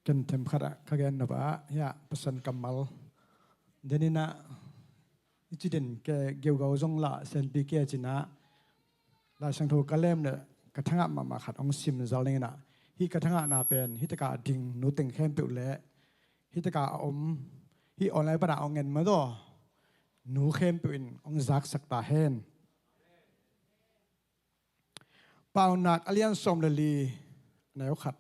Ken themkhat ah ka gen nop ah, hiah Pasian kammal. Deninah i ci den ke geugau zong lah senpi ke cinah Lai Siangtho ka lem le ka thangah mahmah khat hong sim zal ninginah, hih ka thangah na pen hih takah a ding nuteng khempeuh le hih takah a om, hih online panah hong en madaw nu khempeuh in hong zaksak ta hen. Paunak a lian sawm le li, a neu khat.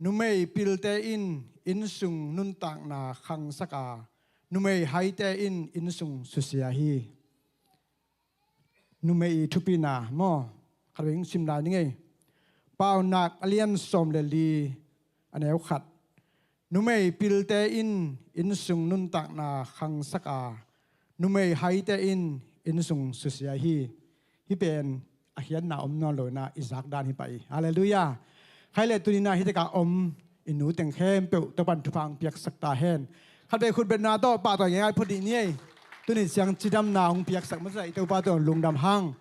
Numei pilte in innsung nuntakna khangsak a, numei haite in innsung susia hi. Numei i thupina maw? Khat vei sim lai ning ei. Paunak a lian sawm le li, a neu khat. Numei pilte in innsung nuntakna khangsak a, numei haite in innsung susia hi. Hih pen a khiatna om nawn lo inah i zakdan hi pah hi. Halleluiah. Khai le tuninah hih takah om i nuteng khempeuh Topan thupha hong piaksak ta hen. Khat vei khutbetna tawh pahtawi ngeingai phot dih ni ei. Tuni ciang cidamna hong piaksak masa i Topa tawh lungdam hang.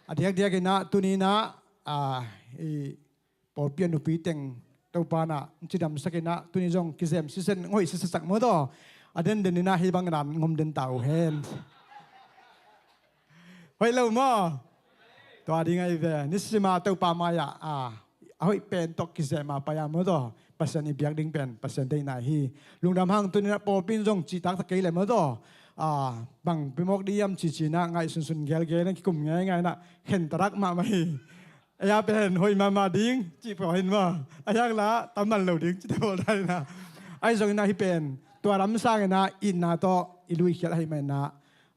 A diakdiak inah tuninah, a, i pawlpi a nupi teng Topa nah cidamsak inah tuni zong kizem sisen ngoi sisasak mawtaw. A denden inah hih bang inah ngom den ta uh hen. Hoih lo maw? Tua ding ahi ve. Nisima Topa mai-ah a, a hoih pen tawh kizema pai-a mawtaw, Pasian i biak ding pen Pasian deihna hi. Lungdam hang tuninah pawlpi in zong cihtak ta kei le mawtaw, a, bang pimawk dih hiam cicinah ngaihsunsun gelgel na kikum ngeingai inah khen tarak mahmah hi. Ei a pen hoih mahmah ding cih pawl hin maw? A hiang la tam man lo ding cite pawl ta inah. Ahi zong inah hih pen tua lam sang inah itna tawh i luikhiat ahi mah inah,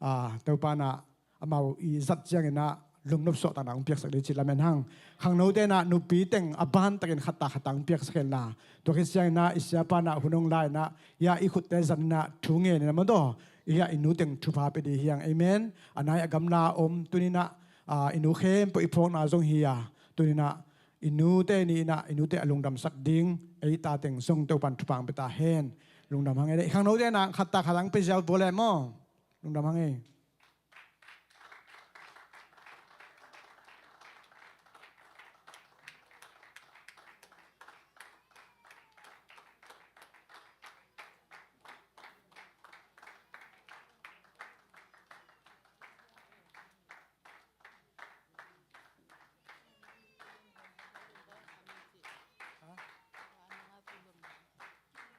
a, Topa nah amau i zat ciang inah lungnop suahtakna hong piaksak dih cih lamen hang. Khangnote nah nupi teng a bantakin khatta khatta hong piaksak hen la, tua khit ciang inah i siapa nah hun hong la inah, hiah i khutte zan inah thu ngen inah mawtaw, hiah i nuteng thupha pia dih hiang. Amen. A nai a gamla om tuninah, a, i nu khempeuh i phawkna zong hi a, tuninah i nute ni inah i nute a lungdamsak ding ei ta teng zong Topan thupha hong pia ta hen. Lungdam hang ei. Khangnote nah khatta khatta hong pia ziau vua le maw? Lungdam hang ei.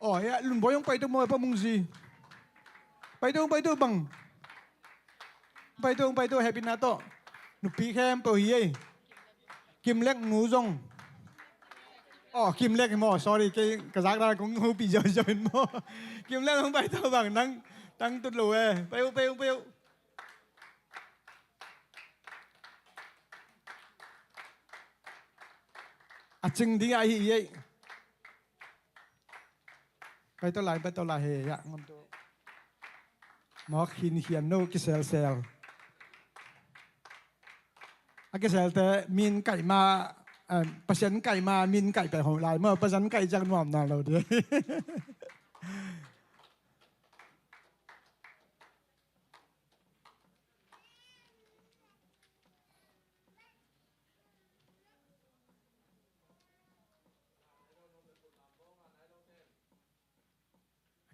Aw, ya, Lunbawi hong paito maw, Pa Mungzi? Paito, paito bang. Paito, paito, hehpihna tawh. Nupi khempeuh hi ei. Kimlek nu zong. Aw, Kimlek hi maw, sorry, kei ka zak dan kong hopih ziauziau in maw. Kimlek hong paito bang, nang tang tut lo e. Paito, paito, paito. A cing ding ahi ei. Paito lai, paito lai he, ya, ngam tu. Mawk hin hian no kiselsel. A kiselte min kaih ma, eh, Pasian kaih ma min kaih pek hong lai maw, Pasian kaih ciang nuam nawn lo ding.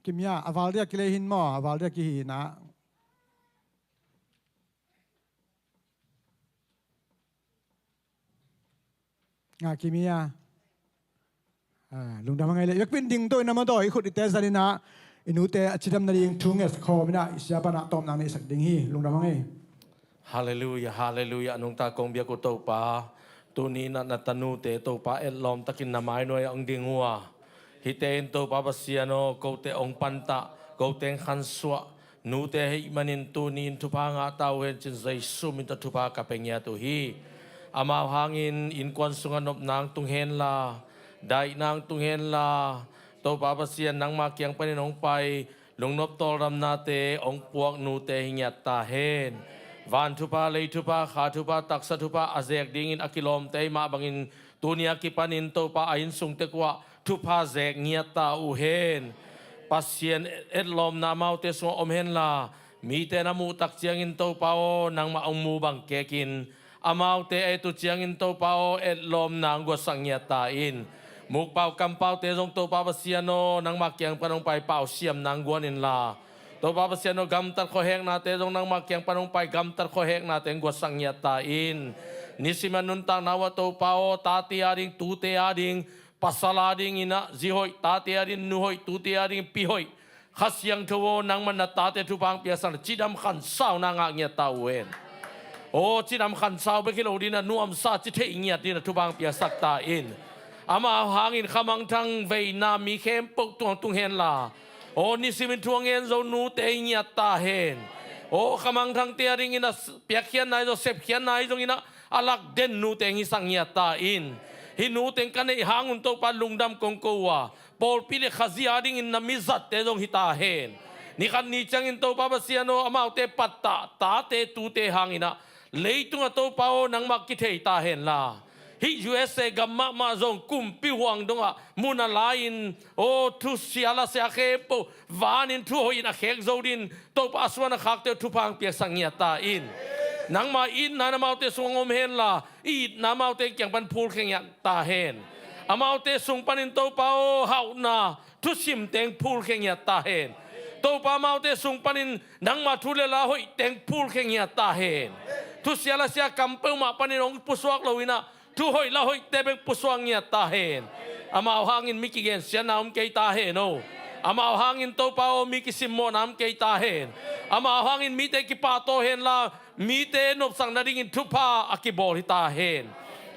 Kimia, a val dia kilei hin maw, a val dia kihi na. Nga Kimia. Ah, lungdam hang ei le. Biakpin ding to ina maw to, i khut i te zan ina, i nute a cidam nading thu ngetkhawm ina, i siapa na tawmna neihsak ding hi. Lungdam hang ei. Halleluia, halleluia. A nungta kong biak uh Topa, tuni na, na tanute Topa etlawm takin na mainuai ah hong ding uh a, hihte in Topa Pasian aw, kote hong pantah, kote hong khansuah, nute ahih manin tuni in thupha ngah ta uh hen cin Jesu min tawh thupha ka pia ngiat uh hi. Amau hangin innkuan sungah nopna hong tung henla, daihna hong tung henla, Topa Pasian nangma kiang panin hong pai, lungnop tawldamnate hong puak nute hi ngiat ta hen. Van thupha, lei thupha, kha thupha, taksa thupha a zek dingin a kilawmte mah bangin tuni a kipanin Topa a inn sung tek uh ah thupha zek ngiat ta uh hen. Pasian etlawmna amaute sungah om henla, mite na muh tak ciangin Topa aw, nangmah hong mu bang kekin, amaute a et uh ciangin Topa aw, etlawmna hong guatsak ngiat ta in. Mukpau kampaute zong Topa Pasian aw, nangmah kiang pan hong pai pau siam nang guan inla, Topa Pasian aw, gamtat khuaheknate zong nangmah kiang pan hong pai gamtat khuaheknate hong guatsak ngiat ta in. Nisim a nuntakna uh ah Topa aw, tate ading, tute ading, pasal ading in ah zi hoih, tate ading nu hoih, tute ading pi hoih, Kha Siangtho aw, nangmah na tate thupha hong piaksak na cidam khansauna ngah ngiat ta uh hen. Aw, cidam khansau bek hi lo ding a, nuamsa ci thei ngiat ding a thupha hong piaksak ta in. Amau hangin khamangthang veina mi khempeuh tung hong tung henla, aw, nisimin thu a ngen zo nute hi ngiat ta hen. Aw, khamangthangte adingin a piakkhiatna hi zaw, sepkhiatna hi zongin ah a lak den nute hong hisak ngiat ta in. Hih nute hong ka neih hangun Topa lungdam kong ko uh a, pawlpi le Khazih adingin na mizatte zong hi ta hen. Nikhat ni ciangin Topa Pasian aw, amaute pattah tate tute hangin ah leitung a Topa aw, nangmah kithei ta henla, hih U S A gam mahmah zong kumpi huang dongah mun a la-in, aw, thusia lasia khempeuh vanin thu hoihin a khek zo dingin Topa a suan a khakte uh thupha hong piaksak ngiat ta in. Nangma itna in amaute sung hong om henla, i itna amaute kiang pan phulkhia ngiat ta hen. Amaute sung panin Topa aw, hauhna thusimte hong phulkhia ngiat ta hen. Topa, amaute sung panin nangma thu le la hoihte hong phulkhia ngiat ta hen. Thusia lasia kam peuhmah panin hong pusuak loin ah thu hoih la hoihte bek pusuak ngiat ta hen. Amau hangin mi kigensiatna om kei ta hen aw. Amau hangin Topa aw, mi kisimmawhna om kei ta hen. Amau hangin mite kipahtawi henla, mite nopsak nadingin thupha a kibawl hi ta hen.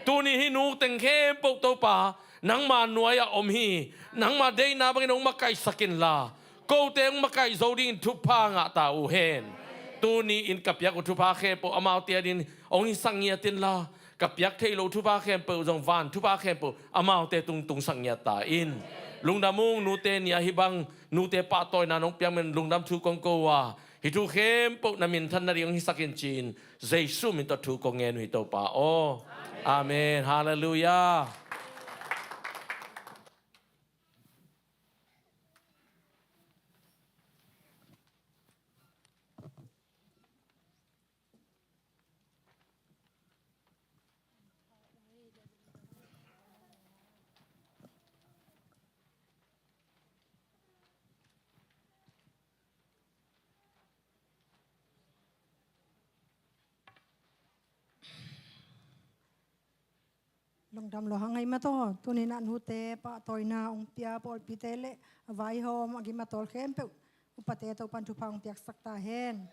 Tuni hih nute khempeuh Topa, nangma nuai-ah om hi. Nangma deihna bangin hong makaihsak inla, kote hong makaih zo dingin thupha ngah ta uh hen. Tuni-in ka piak uh thupha khempeuh amaute adingin hong hisak ngiat inla, ka piak theih loh thupha khempeuh zong, van thupha khempeuh amaute tung tungsak ngiat ta in. Lungdam ung, nute ni-ah hih bang nute pahtawina nong piak man lungdam thu kong ko uh a, hih thu khempeuh na minthan nading hong hisak in ci-in Jesu min tawh thu kong ngen uh hi, Topa aw. Amen. Halleluiah. Lungdam lo hang ei mataw. Tuni-in ah nute pahtawina hong pia pawlpite le a vaihawm a gim a tawl khempeuh upate Topan thupha hong piaksak ta hen.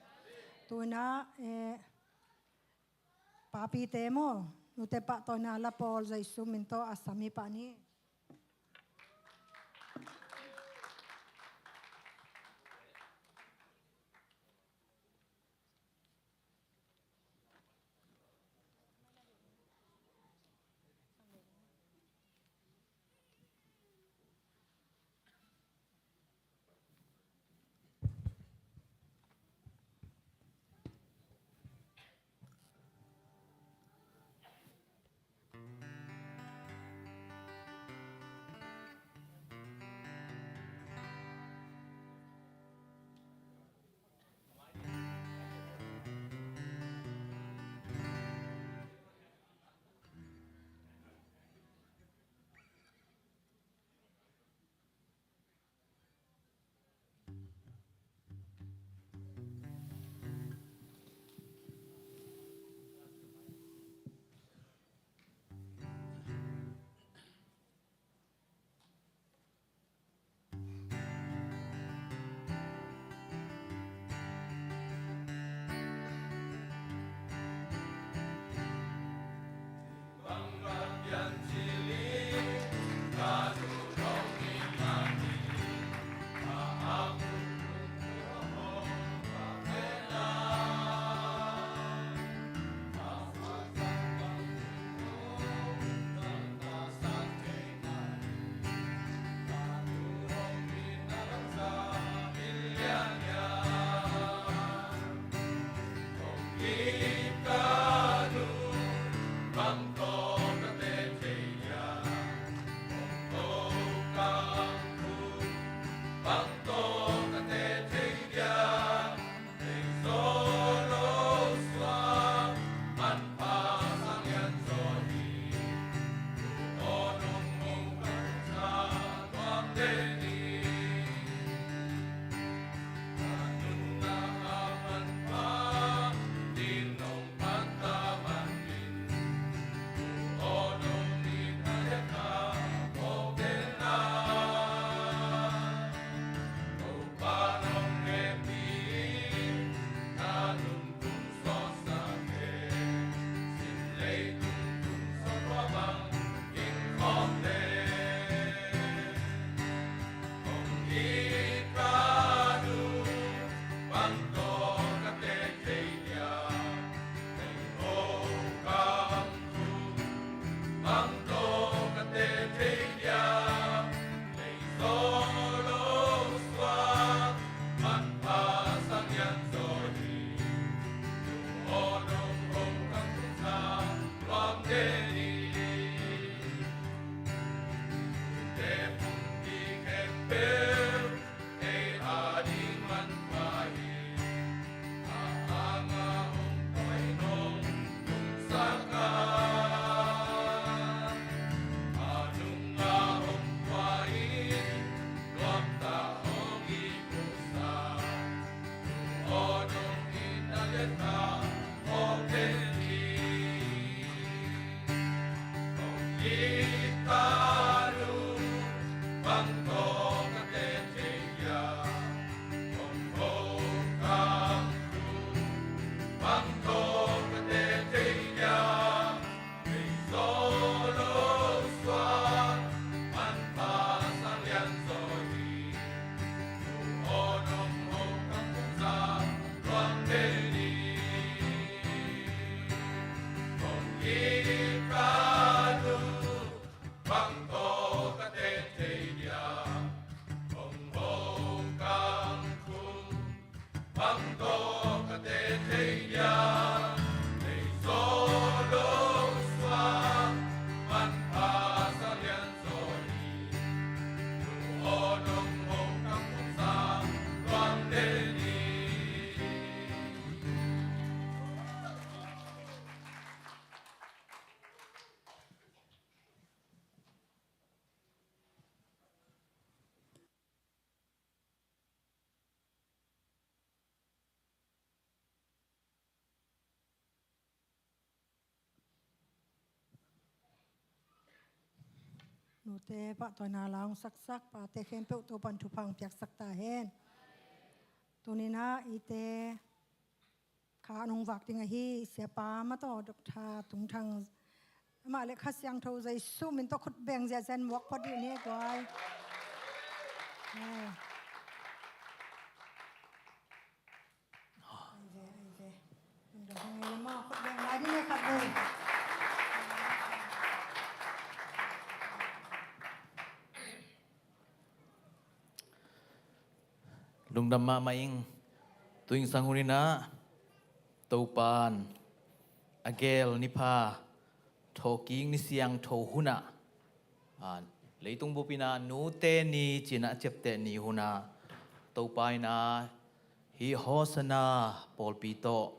Tuni-in ah, eh, papite maw, nute pahtawina la pawl Jesu min tawh a sam hi pah ni. Nute pahtawina la hong saksak pate khempeuh Topan thupha hong piaksak ta hen. Tuninah ite kha nong vak ding ahi, Siapa Mato Doctor Tung Thang, amah le Kha Siangtho Jesu min tawh khut beng ziahziah in muak phot dih ni guai. Eh. Ai ve, ai ve. Lungdam hang e, lama khut beng lai dih ni khat ve. Lungdam mahmah ing. Tuingsang huninah Topan a gel nipha, thawhkik ni siangtho hunah, a, leitung bupinah nute ni cinah a ciapteh ni hunah Topa inah hih Hosanna pawlpi tawh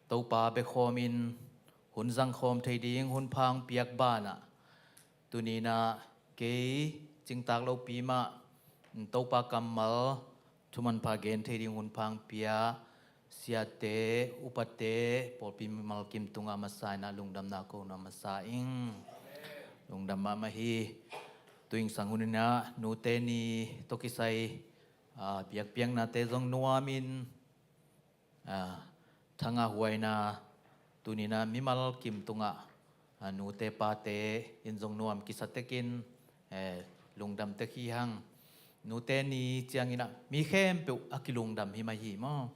Topa bekhawmin hun zangkhawm thei ding hun pha hong piak banah, tuninah kei cingtak lopi mah Topa kammal thumanpha gen thei ding hun pha hong pia siate, upate, pawlpi mimal kim tungah masa inah lungdamna ko na masa ing. Lungdam mahmah hi. Tuingsang huninah nute ni tawh kisai, a, biakpiaknate zong nuamin, a, thanga huaina tuninah mimal kim tungah, a, nute pate in zong nuam kisa tekin, eh, lungdam tek hi hang. Nute ni cianginah mi khempeuh a kilungdam hi mah hi maw.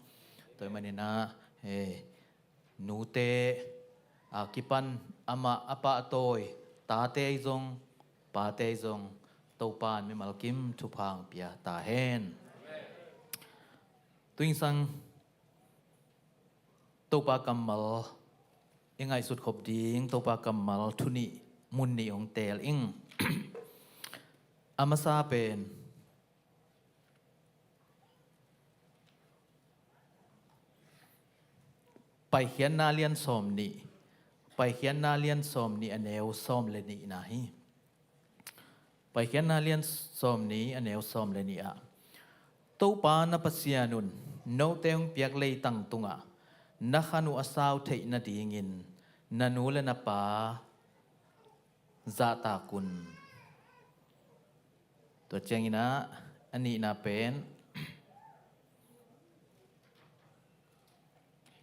Tua hi maninah, eh, nute a kipan amah a pahtawi tate zong, pate zong Topan mimal kim thupha hong pia ta hen. Tuingsang Topa kammal i ngaihsut khop ding, Topa kammal thu nih, mun nih hong teel ing. A masa pen Paikhiatna lian sawm nih, Paikhiatna lian sawm nih a neu sawm le nihna hi. Paikhiatna lian sawm nih a neu sawm le nih ah, Topa na Pasian un note hong piak leitang tungah na khan uh a sau theih nadingin na nu le na pa zahtak un. Tua cianginah a nihna pen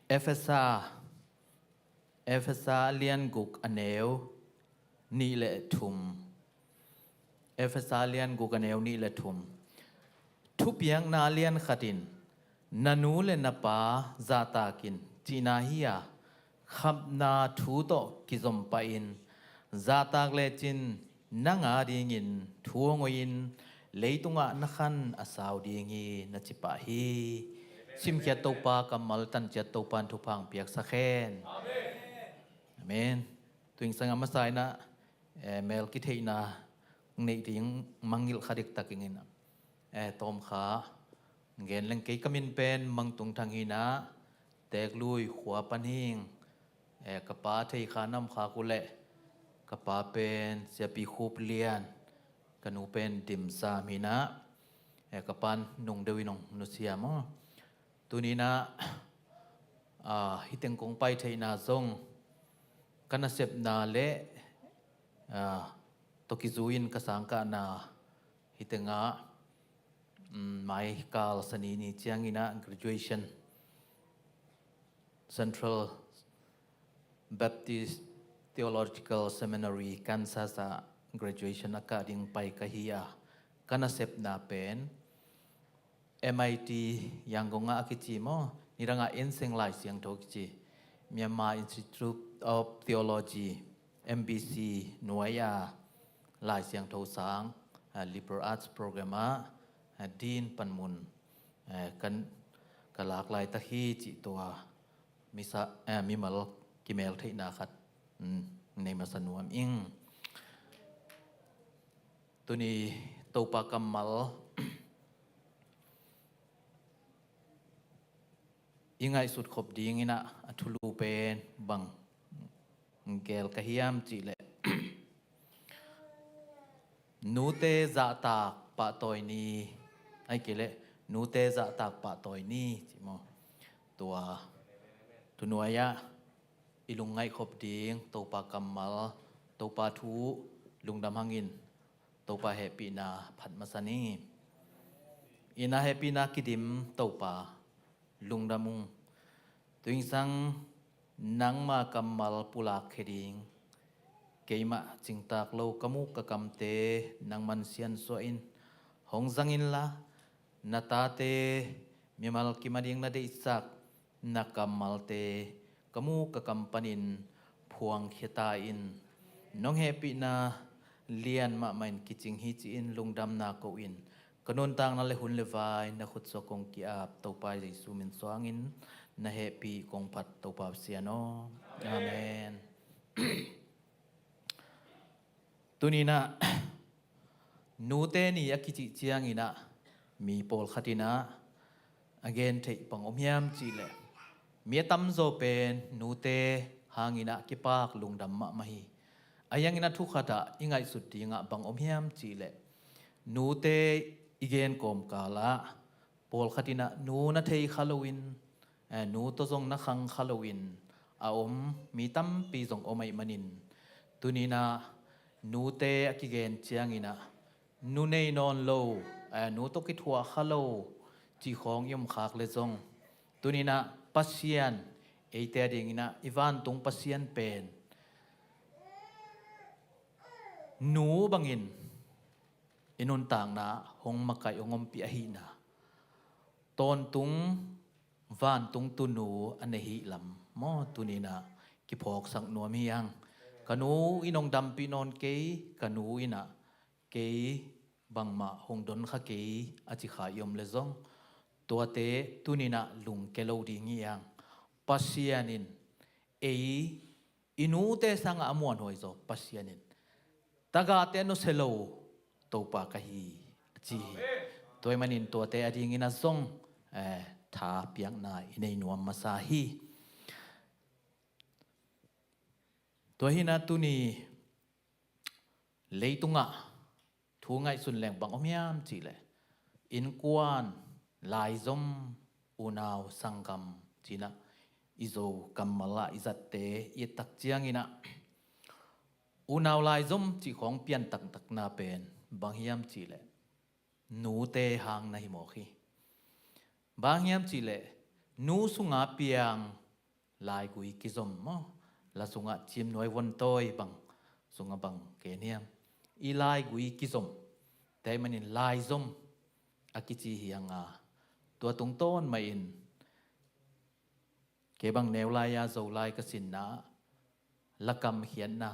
Efesa, Efesa lian guk a neu nih le thum. Efesa lian guk a neu nih le thum. Thupiakna lian khatin na nu le na pa zahtak in cihna hi a, khapna thu tawh kizom pahin zahtak lecin nang a dingin thu hong oihin leitungah na khan a sau ding hi na ci pah hi. Simkhiat Topa kammal tanciat Topan thupha hong piaksak hen. Amen. Tuingsang a masa inah, eh, mel kitheihna neih ding mangngilh kha diktak ing inah, eh, tawmkha gen leng kei ka min pen Mang Tung Thang hinah Teeklui khua pan hing. Eh, ka pa thei kha nam kha ku leh ka pa pen Siapi Khup Lian, ka nu pen Dim Sam hinah, eh, ka pan nung deuh in hong nusia maw. Tuninah, ah, hih teng kong pai theihna zong Ka nasepna le, ah, tawh kizui-in ka sangkahna hi tengah, mm, mai kal Sani ni ciangin ah graduation, Central Baptist Theological Seminary, Kansas ah graduation a kah ding pai ka hi a, ka nasepna pen M I T Yangon ah a kici maw, nidangah Enseng Lai Siangtho kici, Myanmar Institute of Theology, M B C nuai a Lai Siangtho sang, ah, Liberal Arts Program ah, ah, Dean panmun, eh, kan, ka lak laitak hi cih tua misa, eh, mimal kimeltheihna khat, mm, nei masa nuam ing. Tuni Topa kammal i ngaihsut khop dingin ah a thulu pen bang gel ka hiam cihleh, nute zahtak pahtawi ni, ahih kei leh nute zahtak pahtawi ni ci maw. Tua thunuai ah i lungngaih khop ding Topa kammal, Topa thu lungdam hangin Topa hehpihna phat masa ni. I na hehpihna kidim Topa, lungdam ung. Tuingsang nangma kammal pulak khia ding keimah cingtak lo ka muk ka kamte nangman siansuah in hong zang inla, na tate mimal kim a ding na deihsak na kammalte ka muk ka kam panin phuangkhia ta in. Nong hehpihna lian mahmah in kicing hi ci-in lungdamna ko-in, ka nuntakna le hun le vai na khutsuak kong ki-ap Topa Jesu min suangin na hehpih kong phat Topa Pasian aw. Amen. Tuni-in ah nute ni a kicih ciangin ah mi pawlkhat in ah a gen theih bang om hiam cihleh, mi a tamzaw pen nute hangin ah kipak lungdam mahmah hi. Ahi hangin ah thu khat ah i ngaihsut dingah bang om hiam cihleh, nute i gen kawmkal ah pawlkhat in ah nu na thei kha loin, eh, nu tawh zong na khang kha loin a om mi tampi zong om ahih manin, tuni-in ah nute a kigen ciangin ah nu nei nawn lo, eh, nu tawh kithuah kha lo cih khawng i om khak leh zong, tuni-in ah Pasian, eite a dingin ah i vantung Pasian pen nu bangin i nuntakna hong makaih, hong ompih ahihna, tawntung vantung tunu a nei hi lam maw, tuni-in ah kiphawksak nuam hi hang. Ka nu in hong dampih nawn kei, ka nu in ah kei bangmah hong don kha kei a ci kha i om leh zong, tuate tuni-in ah lungke lo ding hi hang. Pasian in ei i nute sangah a muanhuai zaw Pasian in tagahte nusia lo Topa ka hi a ci hi. Tua ahih manin tuate a dingin ah zong, eh, thapiakna i nei nuam masa hi. Tua hi-in ah tuni leitungah thu ngaihsun leng bang om hiam cihleh, innkuan, laizom, unau, sanggam ci-in ah i Zo kammal ah i zatte i et tak ciangin ah, unau laizom cih khawng pian taktakna pen bang hiam cihleh, nute hang na hi mawk hi. Bang hiam cihleh, nu sunga piang laigui kizom maw, la sungah cimnuai vontawi bang sungah bang ken hiam, i laigui kizom, tua ahih manin laizom a kici hi hang a, tua tungtawn mahin kei bang neu lai-a Zolai ka sinna, lakam khiatna,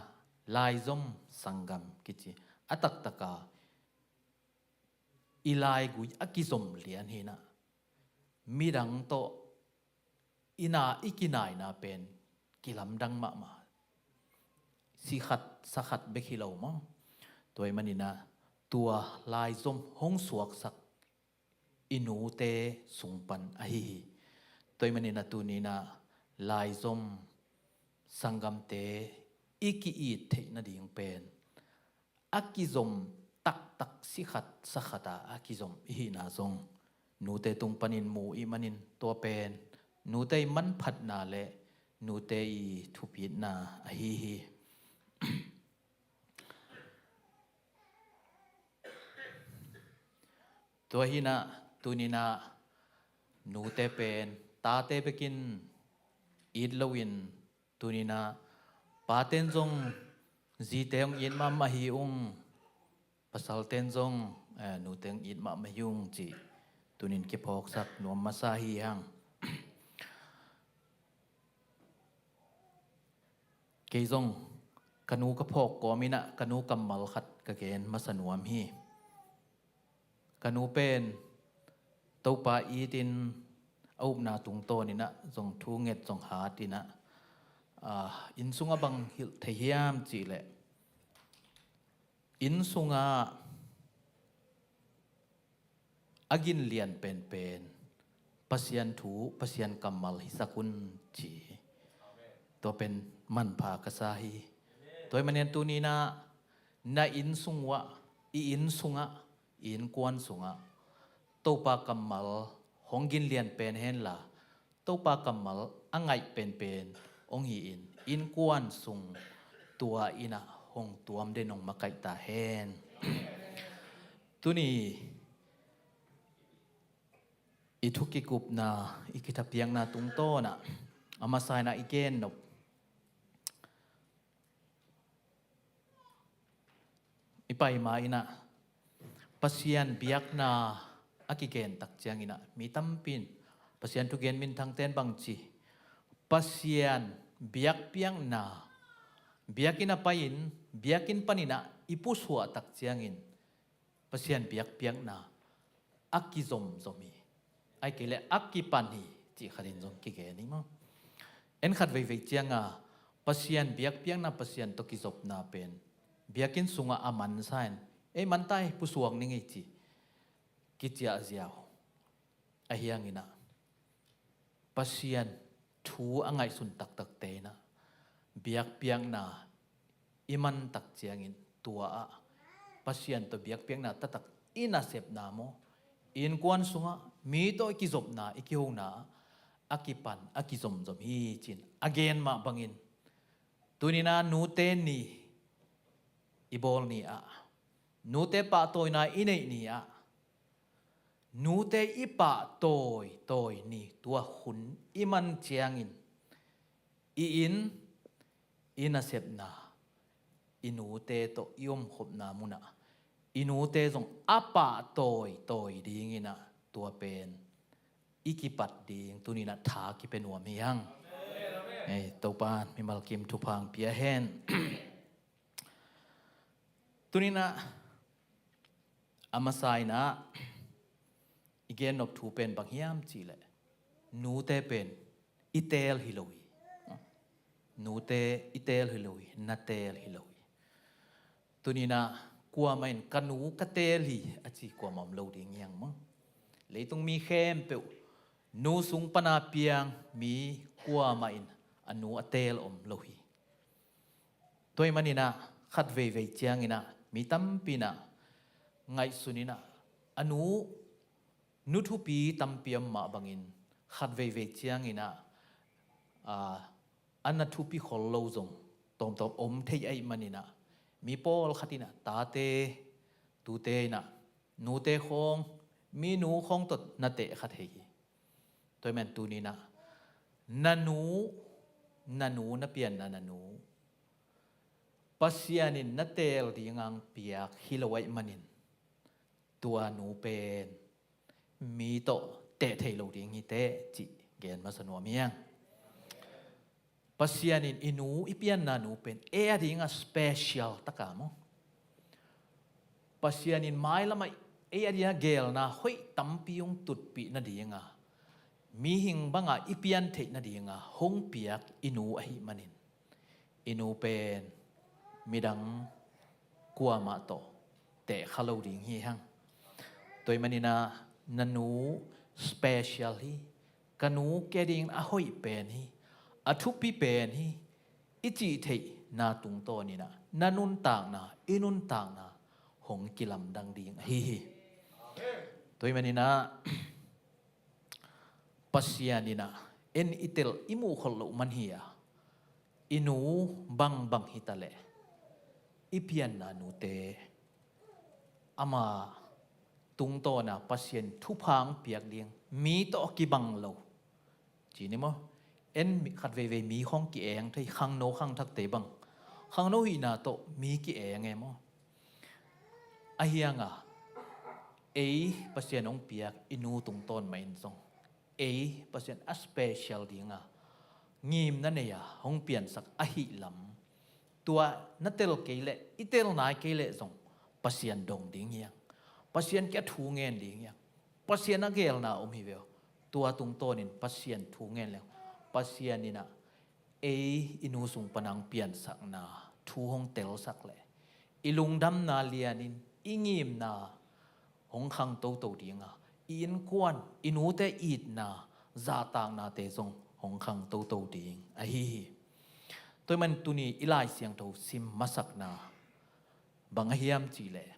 laizom sanggam kici a taktaka i laigui a kizom lian hi-in ah, midang tawh i na i kinaina pen kilamdang mahmah, sikhat sakhat bek hi lo maw. Tua ahih manin ah tua laizom hong suaksak i nute sung pan ahi hi. Tua ahih manin ah tuni-in ah laizom sanggamte i ki-it theih nading pen a kizom taktak, sikhat sakhat a a kizom i hihna zong nute tung panin mu i hih manin, tua pen nute i manphatna le nute i thupitna ahi hi. Tua hi-in ah tuni-in ah nute pen tate bekin it loin, tuni-in ah pate'n zong zite hong it mahmah hi ung, pasalte'n zong, eh, nute hong it mahmah hi ung cih tuni-in kiphawksak nuam masa hi hang. Kei zong ka nu ka phawk kawmin ah ka nu kammal khat ka gen masa nuam hi. Ka nu pen Topa itin a upna tungtawnin ah zong thu nget zong hatin ah, ah, inn sungah bang hilh thei hiam cih leh, inn sungah a gin lian penpen Pasian thu, Pasian kammal hisak un ci hi. Tua pen manpha ka sa hi. Tua ahih manin tuni-in ah na inn sung uah, i inn sungah, i innkuan sungah Topa kammal hong gin lian pen henla, Topa kammal a ngaih penpen hong hi-in, innkuan sung tua in ah hong tuam den hong makaih ta hen. Tuni i thu kikupna, i kithapiakna tungtawn ah a masa-in ah i gen nop, i pai ma-in ah Pasian biakna a kigen tak ciangin ah mi tampi in, Pasian thugen minthangte'n bang ci, Pasian biakpiakna, biakinn a pai-in, biakinn panin ah i pusuah tak ciangin Pasian biakpiakna a kizomzom hi, ahih kei leh a kipan hi cih khatin zong kigen hi maw. En khat veivei ciang a Pasian biakpiakna, Pasian tawh kizopna pen biakinn sungah a mansa in, ei, man ta hi, pusuak ning ei ci, kiciahziau. Ahi hangin ah Pasian thu a ngaihsun taktakte in ah biakpiakna i man tak ciangin tua ah Pasian tawh biakpiakna taktak i nasepna maw, innkuan sungah mi tawh i kizopna, i kihona ah a kipan, a kizomzom hi ci-in a gen mah bangin, tuni-in ah nute ni i bawl ni ah, nute pahtawina i neih ni ah, nute i pahtawi tawi ni, tua hun i man ciangin i inn, i nasepna, i nute tawh i omkhopna mun ah i nute zong a pahtawi tawi dingin ah tua pen i kipat ding tuni-in ah tha kipia nuam hi hang. Ei, Topa'n mimal kim thupha hong pia hen. Tuni-in ah a masa-in ah i gen nop thu pen bang hiam cih leh, nute pen i teel hi lo hi. Nute i teel hi lo hi, na teel hi lo hi. Tuni-in ah kuamah in ka nu ka teel hi a ci kuamah om lo ding hi hang maw. Leitung mi khempeuh, nu sung pan a piang mi kuamah in a nu a teel om lo hi. Tua ahih manin ah khat veivei ciangin ah mi tampi in ah ngaihsun in ah a nu, nu thupi tampi om mah bangin khat veivei ciangin ah, aa, a na thupi khol lo zong tawmtawm om thei ahih manin ah mi pawlkhat in ah tate, tute in ah nute khawng, mi nu khawng tawh na teh kha thei hi. Tua ahih manin tuni-in ah na nu, na nu, na pianna na nu Pasian in na teel ding a hong piak hi lo ahih manin tua nu pen mi tawh teh thei lo ding hi teh cih gen masa nuam hi hang. Pasian in i nu, i pianna nu pen ei a dingah special tak a maw, Pasian in mailamah ei a dingah geelna hoih tampi hong tutpih nading a, mihing banga i pian theih nading a hong piak i nu ahih manin i nu pen midang kuamah tawh teh kha lo ding hi hang. Tua ahih manin ah na nu special hi, ka nu kei a dingin a hoih pen hi, a thupi pen hi i cih theihna tungtawnin ah na nuntakna, i nuntakna hong kilamdang ding ahi hi. Tua ahih manin ah Pasian in ah En i tel i muh kholh loh man hi a, i nu bangbang hi ta leh i pianna nute ama tungtawna Pasian thupha hong piak ding mi tawh a kibang lo. Ci ni maw? En mi khat veivei mi khawng ki-eng thei, khangno khangthakte bang. Khangno hihna tawh mi ki-eng e maw? Ahi hanga ei Pasian hong piak i nu tungtawn mah in zong ei Pasian a special dinga ngimna nei-a hong piansak ahih lam, tua na tel kei leh, i tel nai kei leh zong Pasian dong ding hiang, Pasian kia thu ngen ding hiang, Pasian a gelna om hi ve aw. Tua tungtawnin Pasian thu ngen leng Pasian inah ei i nu sung panang piansakna thu hong telsak leh i lungdamna lianin i ngimna hong khang toto dinga, i innkuan, i nute itna, zahtaknate zong hong khang toto ding ahi hi. Tua ahih man tuni i Lai Siangtho sim masakna bang a hiam cihleh,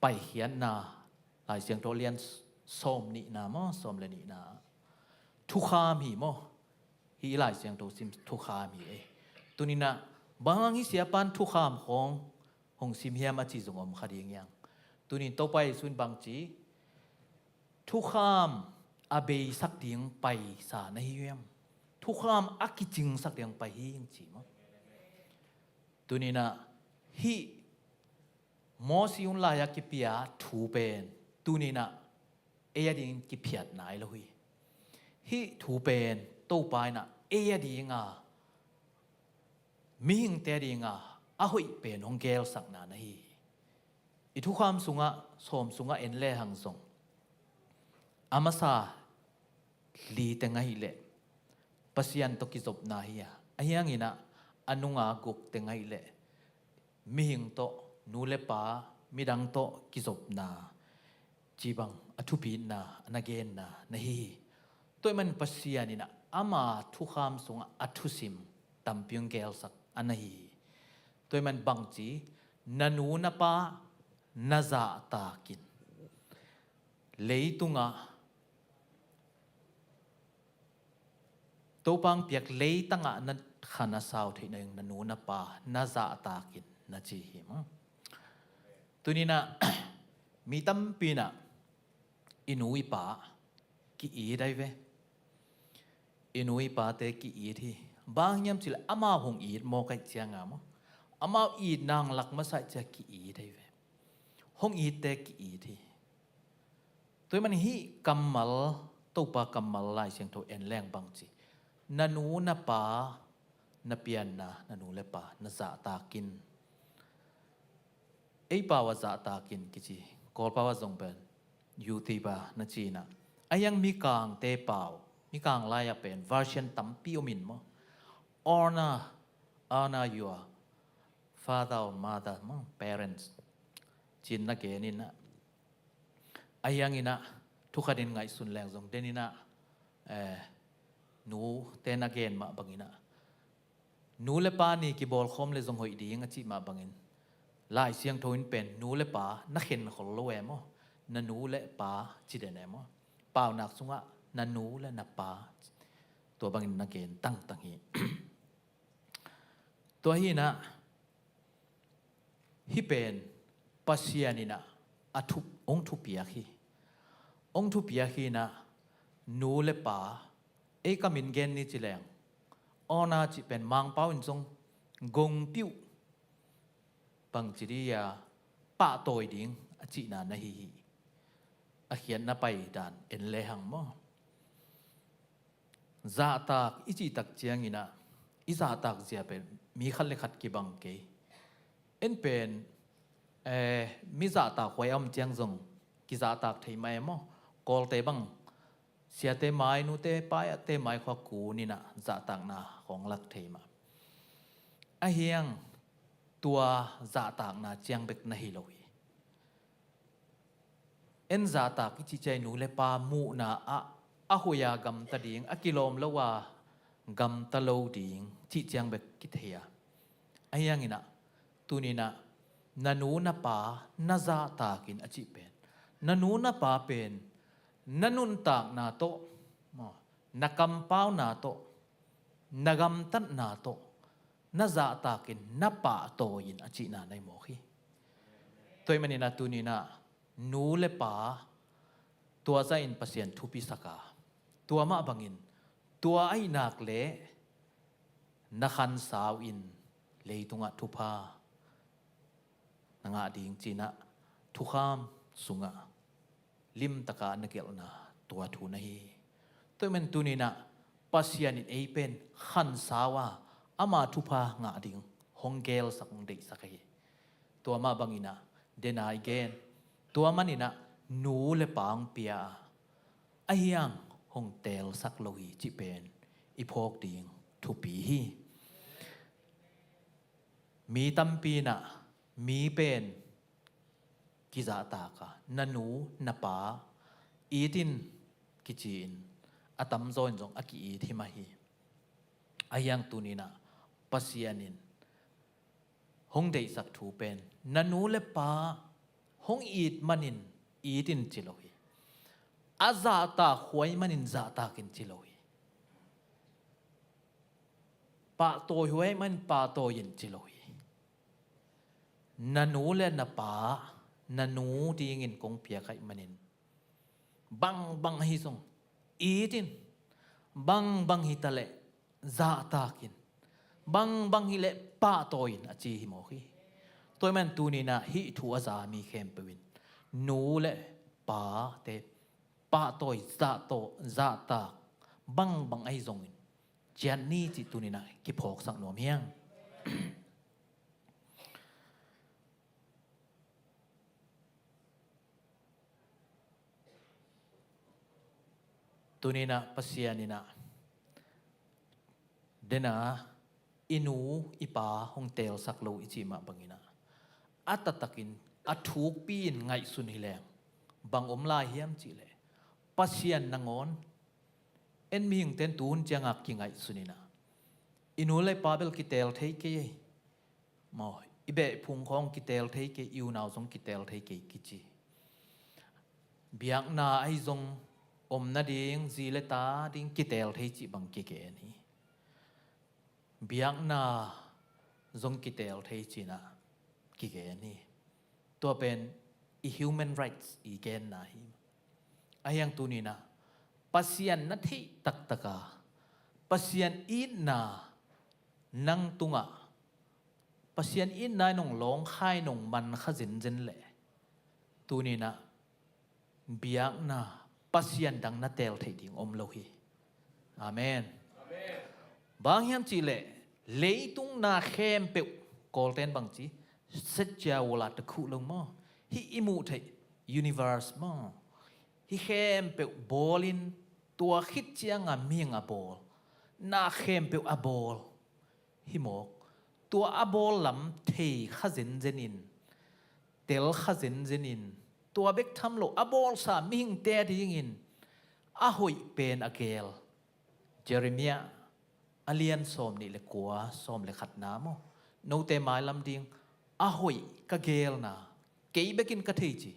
Paikhiatna, Lai Siangtho lian sawm nihna maw, sawm le nihna, thukham hi maw? Hi i Lai Siangtho sim thukham hi e. Tuninah bang hang hi siapan thukham khawng hong sim hiam a ci zong om kha ding hiang. Tunin Topa Jesuh in bang ci? Thukham a beisak ding paisa na hi hiam? Thukham a kicingsak ding pai hi hing ci maw? Tuninah hih Mosi hun lai-a kipia thu pen tuninah ei a dingin kiphiat nai lo hi. Hih thu pen Topa inah ei a dinga, mihingte a dinga a hoih pen hong gelsakna na hi hi. I thukham sungah, sawm sungah en lehang zong a masa li teng ahih leh Pasian tawh kizopna hi a, ahi hanginah a nunga guk teng ahih leh mihing tawh, nu le pa, midang tawh kizopna, ci bang a thupitna, a na genna na hi hi. Tua ahih man Pasian inah ama thukham sungah a thusim tampi hong gelsak a na hi hi. Tua ahih man bang ci? Na nu na pa na zahtakin, leitungah Topa hong piak leitangah na khan a sau theihna ding na nu na pa na zahtakin na ci hi maw? Tuninah mi tampi inah i nu i pa ki-it ahi ve. I nu i pate ki-it hi. Bang hiam cihleh amau hong it mawk ahih cianga maw, amau itna hong lak masa ahih ciang ki-it ahi ve. Hong itte ki-it hi. Tua ahih man hih kammal, Topa kammal Lai Siangtho en leng bang ci? Na nu na pa na pianna, na nu le pa na zahtakin. Ei pau ah zahtakin kici, Kawl pau ah zong pen YouTube ah na cinah, a hiang Mikangte pau, Mikang lai-ah pen version tampi om in maw? Honor, honor your father or mother maw, parents, cin na geninah, a hianginah thukhatin ngaihsun leng zong deninah, eh, nute na gen mah banginah nu le pa ni kibawlkhawm le zong hoih ding a cih mah bangin Lai Siangtho in pen nu le pa na khenkhol lo e maw? Na nu le pa ci den e maw? Paunak sungah na nu le na pa, tua bangin na gen tangtang hi. Tua hinah hih pen Pasian inah a thup, hong thupiak hi. Hong thupiak hinah nu le pa, ei ka min gen ni ci leng, honor cih pen Mangpau in zong gongpiuh, bangci dih a, pahtawi ding a cihna na hi hi. A khiatna pai dan en lehang maw? Zahtak i cihtak cianginah i zahtak zia pen mi khat le khat kibang kei. En pen, eh, mi zahtak huai a om ciang zong kizahtak thei mah e maw? Kawlte bang siate mai, nute paiate mai khua kuninah zahtakna khawng lak thei mah. A hiang tua zahtakna ciang bek na hi lo hi. En zahtak i cih ciang nu le pa muhna ah a hoih a gamta ding, a kilawm lo a gamta lo ding cih ciang bek kithei a. A hianginah tuninah na nu na pa na zahtakin a cih pen, na nu na pa pen na nuntakna tawh maw, na kampauna tawh, na gamtatna tawh, na zahtakin, na pahtawi in a cihna na hi mawk hi. Tua ahih manin ah tuni-in ah nu le pa tua zahin Pasian thupisak a, tua mah bangin tua ahih nak leh na khansau in leitungah thupha na ngah ding ci-in ah thukham sungah limtaka na gelhna tua thu na hi. Tua ahih manin tuni-in ah Pasian in ei pen khansau a, ama thupha ngah ding hong gelsak, hong deihsak ahi. Tua mah bangin ah dena i gen, tua manin ah nu le pa hong pia a, ahi hang hong teelsak lo hi cih pen i phawk ding thupi hi. Mi tampi in ah mi pen kizahtak a, na nu na pa it in kici-in a tamzaw in zong a ki-it hi mah hi. Ahi hang tuni-in ah Pasian in hong deihsak thu pen na nu le pa hong it manin it in ci lo hi. A zahtak huai manin zahtak in ci lo hi. Pahtawi huai manin pahtawi in ci lo hi. Na nu le na pa, na nu dingin kong piak ahih manin bangbang ahi zong it in, bangbang hi ta leh zahtak in, bangbang hi leh pahtawi in a ci hi mawk hi. Tua ahih manin tuni-in ah hih thu a za mi khempeuh in nu le pate pahtawi, zahtaw, zahtak bangbang ahi zongin ciat ni cih tuni-in ah kiphawksak nuam hi hang. Tuni-in ah Pasian in ah dena i nu i pa hong teelsak lo i cih mah bangin ah a taktakin a thukpi-in ngaihsun hi leng bang om lai hiam cih leh, Pasian nangawn en mihingte'n tuhun ciangah kingaihsun in ah i nu le pa bel kiteel thei kei ei maw, i behphung khawng kiteel thei kei, i unau zong kiteel thei kei kici. Biakna ahi zong om nading, zi le ta ding kiteel thei cih bang kigen hi. Biakna zong kiteel thei ci-in ah kigen hi. Tua pen i human rights i genna hi. Ahi hang tuni-in ah Pasian na theih taktaka, Pasian itna nang tungah, Pasian itna in hong lawngkhai, in hong mankha zenzen leh tuni-in ah biakna Pasian dang na teel theih ding om lo hi. Amen. Bang hiam cih leh leitung na khempeuh, Kawlte'n bang ci, satya wala takhu lo maw, hih i muh theih universe maw, hih khempeuh bawlin, tua khit ciangah mihing a bawl, na khempeuh a bawl hi mawk. Tua a bawl lam thei kha zenzen in, tel kha zenzen in, tua bek tham lo a bawlsa mihingte dingin a hoih pen a geel. Jeremiah a lian sawm nih le kua, sawm le khatna maw, note mailam ding a hoih ka geelna kei bekin ka thei ci.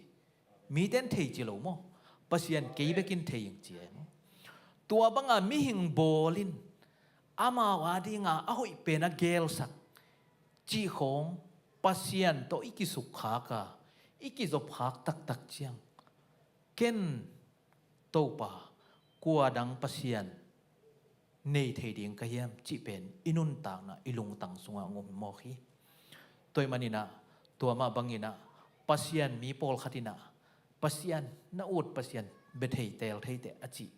Mite'n thei ci lo maw, Pasian kei bekin thei ing ci e maw. Tua banga mihing bawl in amau a dinga a hoih pen a geelsak cih khawng Pasian tawh i kisukkhak a, i kizopkhak taktak ciang, ken Topa, kua dang Pasian nei thei ding ka hiam cih pen i nuntakna, i lungtang sungah hong om mawk hi. Tua ahih manin ah, tua mah bangin ah Pasian mi pawlkhat in ah Pasian na ut, Pasian bia thei, teel thei teh a cih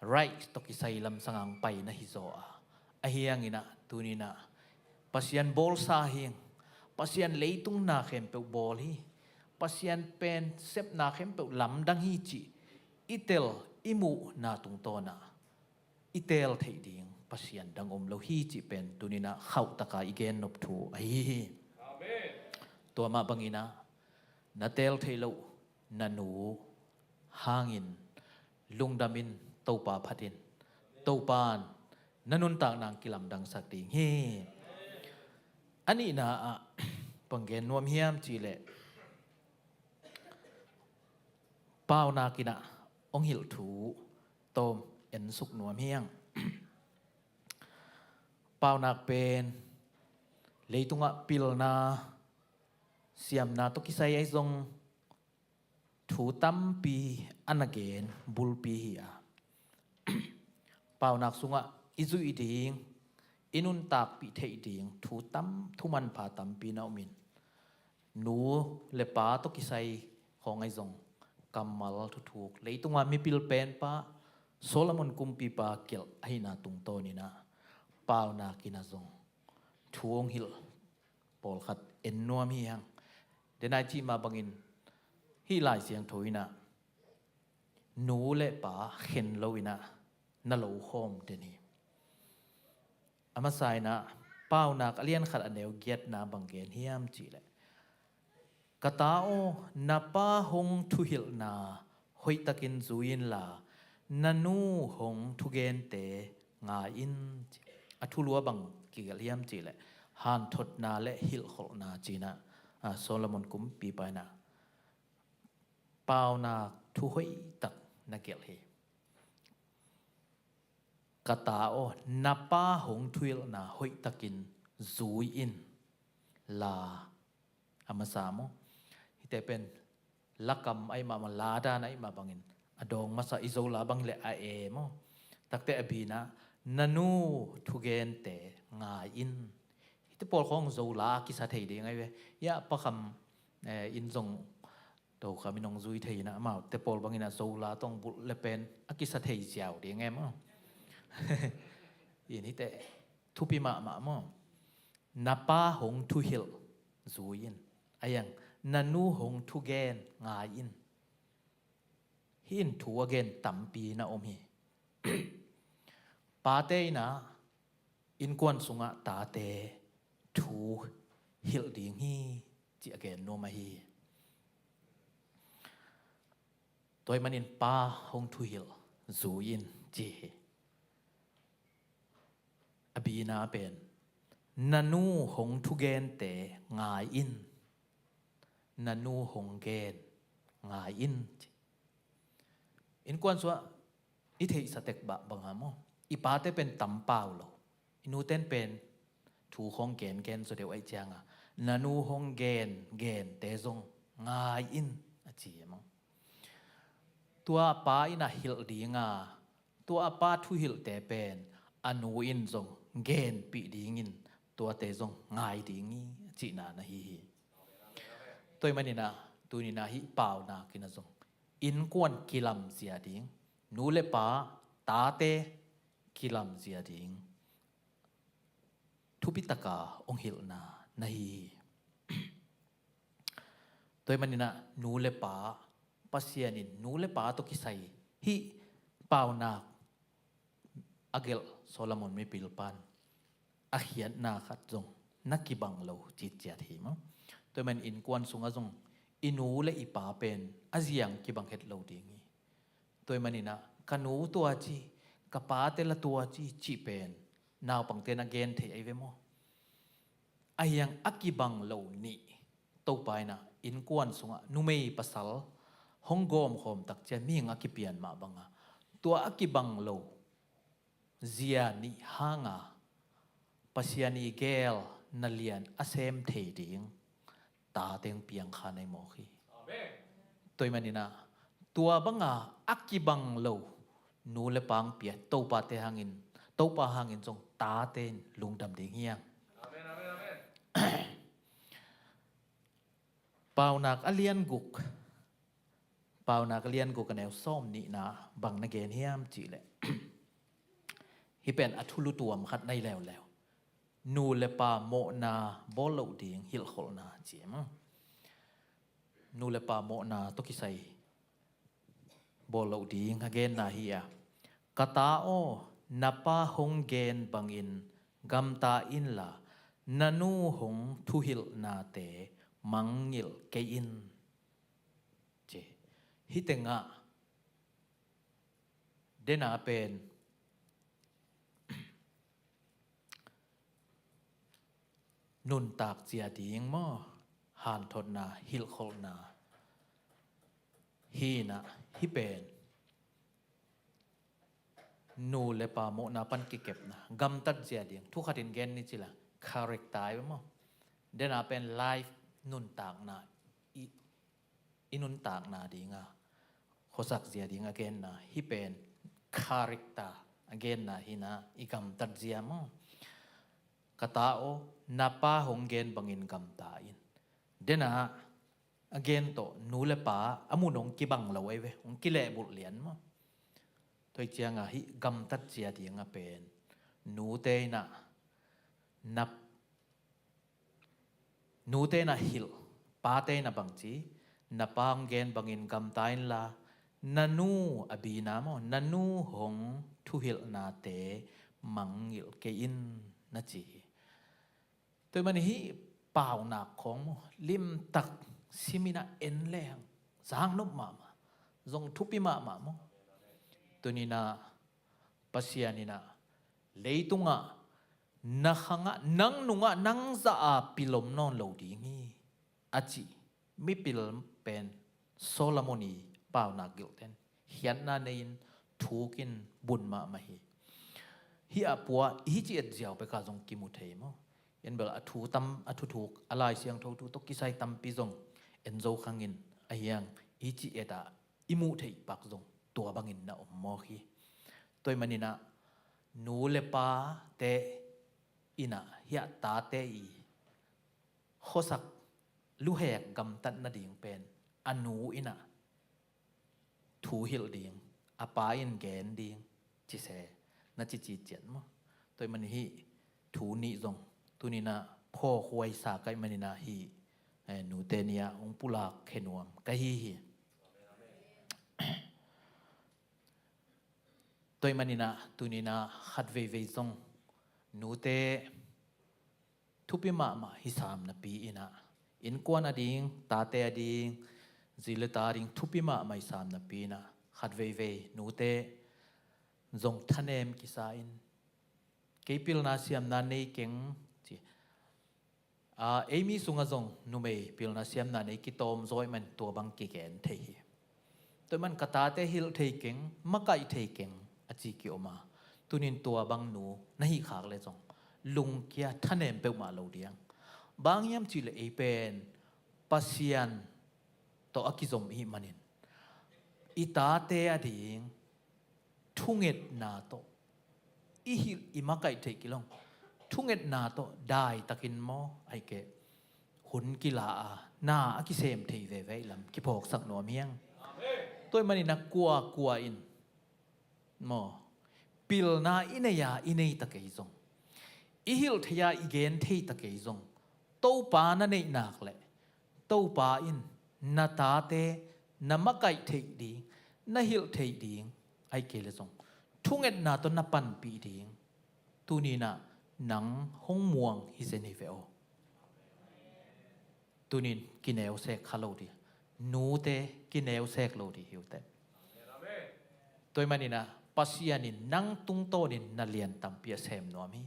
right tawh kisai lamsang ah hong pai na hizaw a, ahi hangin ah tuni-in ah Pasian bawlsa hi ing, Pasian leitung na khempeuh bawl hi, Pasian pen sepna khempeuh lamdang hi cih i tel i muhna tungtawn ah i teel theih ding Pasian dang om lo hi cih pen tuni-in ah khauhtaka i gennop thu ahi hi. Amen. Tua mah bangin ah na teel theih loh na nu hangin lungdam in, Topa phat in. Topa'n na nuntakna hong kilamdangsak ding hi. A nihna ah bang gen nuam hiam cih leh, paunak in ah hong hilh thu tawm, ensuk nuam hi hang. Paunak pen leitungah pilna, siamna tawh kisai ahi zong thu tampi a na gen bulpi hi a, paunak sungah i zuih ding, i nuntakpih theih ding thu tam, thu manpha tampi na om in, nu le pa tawh kisai khawng ahi zong kammal thuthuk, leitungah mipil penpa Solomon kumpipa gelh ahihna tungtawn in ah, paunak in ah zong thu hong hilh pawlkhat en nuam hi hang. Denai cih mah bangin hih Lai Siangtho in ah nu le pa khen lo in ah na lo khawm den hi. A masa in ah Paunak a lian khat a neu giatna bang gen hiam cih leh, "Ka ta aw, na pa hong thuhilhna hoihtakin zui inla, na nu hong thugente ngai in," ci. A thulu ah bang kigelh hiam cih leh, hanthotna le hilhkholhna ci in ah, a, Solomon kumpipa in ah paunak thu hoihtak na gelh hi. "Ka ta aw, na pa hong thuhilhna hoihtakin zui inla," a masa maw. Hihte pen lakam ahih mah bang, la dan ahih mah bangin a dawng masa, i Zola bang leh a e maw. Takte a bi in ah, "Na nu thugente ngai in." Hihte pawl khawng Zola a kisa thei ding ahi ve. Yah, Pa Kham, eh, in zong Tokham in hong zui thei in ah, amaute pawl bangin ah Zola tawh bulh le pen a kisa thei ziau ding e maw. In hihte thupi mahmah maw. "Na pa hong thuhilh zui in," a hi hang, "Na nu hong thugen ngai in." Hih in thu a gen tampi na om hi. Pate in ah innkuan sungah tate thu hilh ding hi cih a gen nuam ahi hi. Tua ahih manin pa hong thuhilh zui in ci hi. A bina pen, "Na nu hong thugente ngai in, na nu hong gen ngai in," ci. Innkuan sungah i theihsa tek bah banga maw, i pate pen tam pau lo, i nuten pen thu khawng gengen zaw deuh ahih cianga, "Na nu hong gen gente zong ngai in," a ci e maw. Tua pa in a hilh dinga, tua a pa thuhilhte pen a nu in zong genpih dingin, tuate zong ngai ding hi, a cihna na hi hi. Tua ahih manin ah, tuni in ah hih Paunak in ah zong innkuan kilamzia ding, nu le pa, tate kilamzia ding thupi taka hong hilhna na hi hi. Tua ahih manin ah nu le pa, Pasian in nu le pa tawh kisai hih Paunak a gelh Solomon mipilpa'n a khiatna khat zong na kibang lo citciat hi maw. Tua ahih manin innkuan sungah zong i nu le i pa pen a ziang kibang het lo ding hi. Tua ahih manin ah, "Ka nu tua ci, ka pate la tua ci," cih pen naupangte na gen thei ahi ve maw. Ahi hang a kibang lo nih, Topa in ah innkuan sungah numei pasal hong gawmkhawm tak ciang mihing a kipian mah banga, tua a kibang lo zia nih hanga Pasian i gel na lian a sem thei ding tate hong piang kha na hi mawk hi. Amen. Tua ahih manin ah, tua banga a kibang lo nu le pa hong pia Topate hangin, Topa hangin zong tate in lungdam ding hi hang. Amen, amen, amen. Paunak a lian guk, Paunak a lian guk a neu sawm nihna bang na gen hiam cih leh, hih pen a thulu tuam khat na hi leuleu. Nu le pa mawhna bawl loh ding hilhkholhna ci e maw. Nu le pa mawhna tawh kisai bawl loh ding a genna hi a, "Ka ta aw, na pa hong gen bangin gamta inla, na nu hong thuhilhnate mangngilh kei in," ci. Hih tengah dena pen nuntak zia ding maw, hanthotna, hilhkholhna hi in ah, hih pen nu le pa mawhna pan kikepna gamtat zia ding thu khatin gen ni cila, character i maw? Dena pen life nuntakna, i, i nuntakna dinga khuasak zia ding a genna hi pen character a genna hina i gamtat zia maw? Ka ta aw, na pa hong gen bangin gamta in. Dena a gen tawh nu le pa a mun hong kibang lo ei ve, hong kilehbulh lian maw? Tua hi cianga hih gamtat zia dinga pen nute ina na, nute ina hilh, pate ina bangci, na pa hong gen bangin gamta inla, na nu a bina maw, na nu hong thuhilhnate mangngilh kei in, na ci hi. Tua hi man hih paunak khawng maw, limtak simin a en leng zangnop mahmah, zong thupi mahmah maw? Tunina Pasian ina leitungah na khangah, nang nungah, nang zah a pil om nawn lo ding hi, a ci mipil pen Solomon i paunak gilhten khiatna nei-in thukin bun mahmah hi. Hih a pua i hih ci et ziau peka zong kimu thei maw? En bel a thu tam, a thuthuk, a Lai Siangtho thu tawh kisai tampi zong en zo khangin a hiang i ci et a i muh theih pak zong tua bangin na om mawk hi. Tua hi manina nu le pate ina hih a tate i khuasak luhek gamtat nading pen a nu ina thu hilh ding, a pa in gen ding, cise na cici ciat maw? Tua hi man hih thu nih zong tunina phawkhuai sa ka hi manina hih, eh, nute nia hong pulak khe nuam ka hi hi. Tua hi manina tunina khat veivei zong nute thupi mahmah hi sam napi ina innkuan ading, tate ading, zi le ta ading thupi mahmah hi sam napi ina khat veivei nute zong thanem kisa in, kei pilna siamna nei keng ci. A, ei mi sungah zong numei pilna siamna nei kitawm zaw hi man tua bang kigen thei hi. Tua hi man ka tate hilh thei keng, makaih thei keng a ci kiom a, tunin tua bang nu na hih khak le zong lungkia thanem peuhmah lo diang. Bang hiam cihleh ei pen Pasian tawh a kizom i hih manin i tate ading thungetna tawh i hilh i makaih theih kilong, thungetna tawh daitakin maw, aike hun kila a na a kisem thei veve lam kiphawksak nuam hiang. Tua hi manin a kuakua in maw, pilna i nei a i nei ta kei zong, i hilh thei a i gen thei ta kei zong, Topa na neih nak leh Topa in na tate na makaih theih ding, na hilh theih ding, aike le zong thungetna tawh na panpih ding tuninah nang hong muang hi zen hi ve aw. Tunin kineusek kha lo dih, nute kineusek lo dih hi uh teh. Tua hi maninah Pasian in nang tungtawnin na lian tampi a sem nuam hi.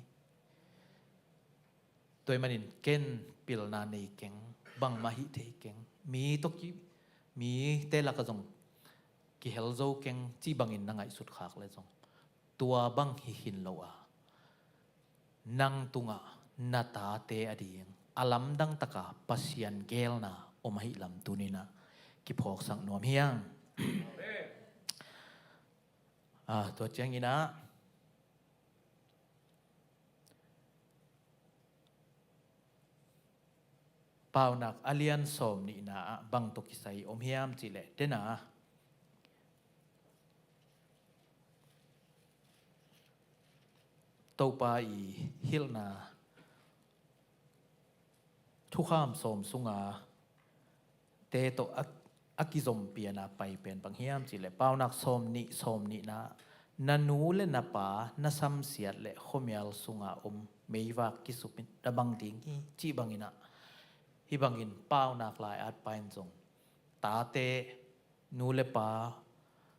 Tua hi manin ken pilna nei keng, bangmah hih thei keng, mi tawh ki, mite lakah zong kihel zo keng cih bangin na ngaihsut khak le zong tua bang hi khin lo a, nang tungah na tate ading a lamdang taka Pasian geelna om ahih lam tuninah kiphawksak nuam hiang. Ah, tua cianginah Paunak a lian sawm nihna ah bang tawh kisai om hiam cihleh, dena Topa i hilhna thukham sawm sunga te tawh a, a kizom piana pai pen bang hiam cihleh, Paunak sawm nih, sawm nihna, na nu le na pa na samsiat le khuamial sunga om meivak kisupin na bang ding hi, cih banginah, hih bangin Paunak lai-at pa in zong tate, nu le pa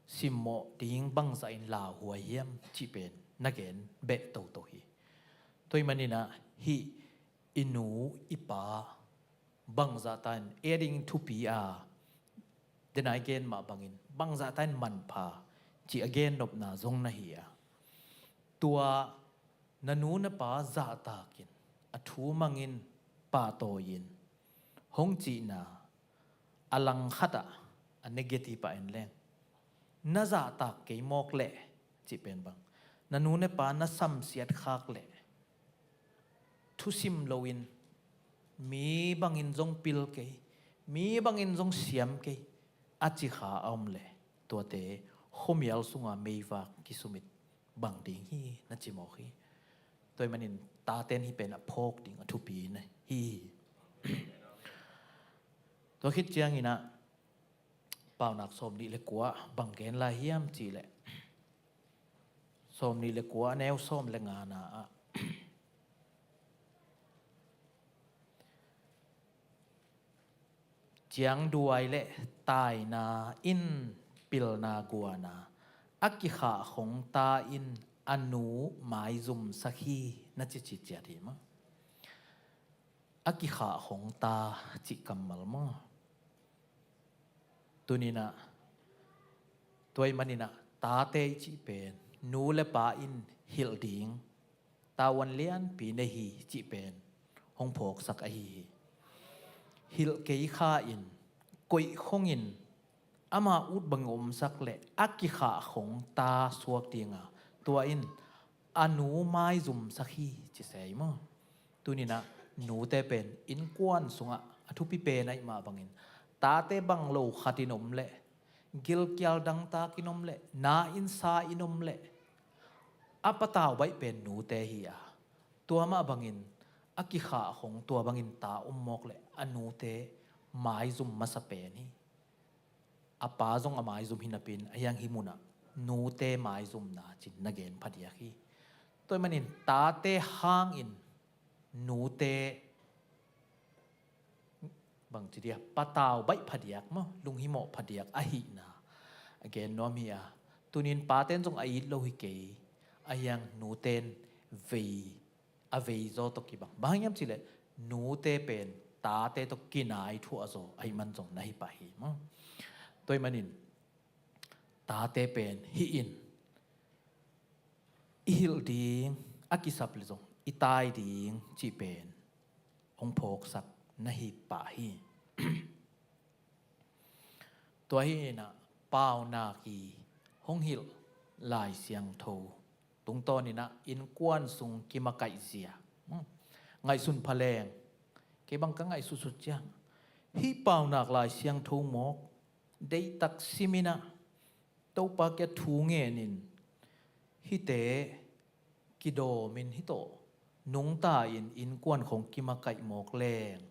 simmawh ding bangzah in lauhuai hiam cih pen na gen beh toto hi. Tua hi maninah hih i nu i pa bangzah ta in ei ading thupi a, dena i gen mah bangin bangzah ta in manpha cih a gen nopna zong na hi a, Tua na nu na pa zahtakin, a thu mangin, pahtawi-in, hong cihna a langkhatah a negative ah en leng, na zahtak kei mawk leh, cih pen bang, na nu na pa na samsiat khak leh, thusim loin, mi bangin zong pil kei, mi bangin zong siam kei, a ci kha a om leh, tuate khuamial sunga meivak kisumit bang ding hi na ci mawk hi. Tua ahih manin taten hih pen a phawk ding a thupi na hi hi. Tua khit ciangin ah, Paunak sawmnih le kua bang gen lai hiam cih leh, sawmnih le kua a neu sawm le ngana ah, ciangduai le taina in pilna guana, a kikhahkhong ta in a nu maizumsak hi, na ci ciciat hi maw. A kikhahkhong ta cih kammal maw. Tuninah, tua ahih maninah, tate i cih pen nu le pa in hilh ding tavuan lianpi nei hi cih pen hong phawksak ahi hi. Hilh kei kha in, koih khongin, ama ut bang omsak leh a kikhahkhong ta suak dinga, tua in a nu maizumsak hi ci se hi maw. Tuninah nute pen innkuan sungah a thupi pen ahih mah bangin, tate bang lo khatin om leh, gilkial dangtakin om leh, na in sa in om leh, a patau baih pen nute hi a, tua mah bangin a kikhahkhong tua bangin ta om mawk leh a nute maizum masa pen hi. A pa zong a maizum hi napi-in, a hiang hih munah nute maizumna cin na gen phadiak hi. Tua ahih manin tate hangin nute bangci dia, patau baih phadiak maw, lunghimawh phadiak ahihna a gen nuam hi a. Tunin paten zong a it lo hi kei, a hiang nuten vei, a veizaw tawh kibang. Bang hang hiam cih leh nute pen tate tawh kinai thuahzaw ahih man zong na hi pah hi maw. Tua ahih manin tate pen hih in i hilh ding, a kisap leh zong i tai ding cih pen hong phawksak na hi pah hi. Tua hi inah, Paunak i hong hilh Lai Siangtho tungtawninah innkuan sung kimakaihzia, hmm, ngaihsun pha leng, kei bang ka ngaihsutsut ciang, hih Paunak Lai Siangtho mawk deihtak siminah, Topa kiang thu ngenin, hihte kidawmin, hih tawh nungta-in innkuan khong kimakaih mawk leng,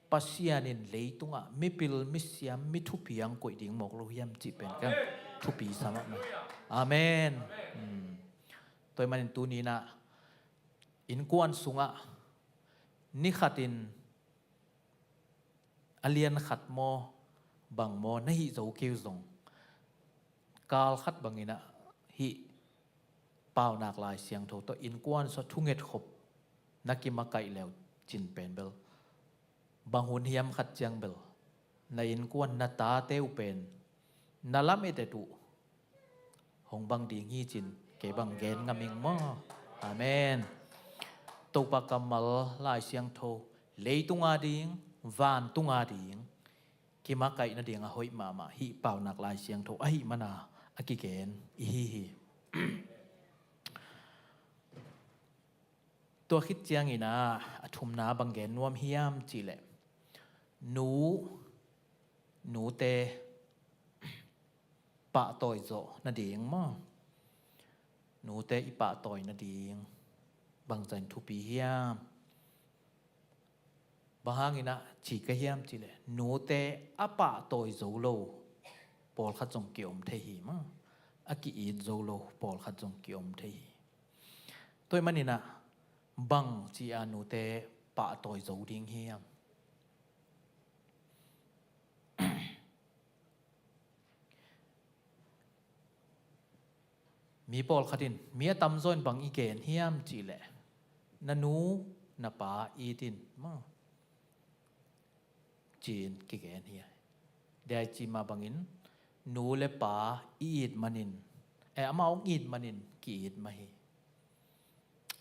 Pasian in leitungah mipil, misiam, mi thupi hong koih ding mawk lo hiam cih pen ka thupi sa mahmah. Amen. Hmm. Tua ahih manin tuninah innkuan sungah ni khatin a lian khat maw, bang maw, na hih zo kei uh zong, kal khat banginah hih Paunak Lai Siangtho tawh innkuan sungah thungetkhop na kimakaih le uh cin pen bel, bang hun hiam khat ciang bel, na innkuan, na tate uh pen na lamet et uh hong bang ding hi cin kei bang gen ngam ing maw. Amen. Topa kammal Lai Siangtho, leitung ading, vantung ading kimakaih nading a hoih mahmah hih Paunak Lai Siangtho ahih mana a kigen i hi hi. Tua khit ciangin ah, a thumna bang gen nuam hiam cih leh, nu, nute pahtawi zawh nading maw. Nute i pahtawi nading bangzah in thupi hiam? Bang hangin ah ci ka hiam cih leh, nute a pahtawi zo lo pawlkhat zong ki-om thei hi maw. A ki-it zo lo pawlkhat zong ki-om thei hi. Tua ahih manin ah, bang ci-a nute pahtawi zo ding hiam? Mi pawlkhat in, mi a tamzaw in bang i gen hiam cih leh, na nu na pa it in maw, ci-in kigen hi. Dei ci mah bangin, nu le pa i it manin, eh, amau hong it manin, ki-it mah hi.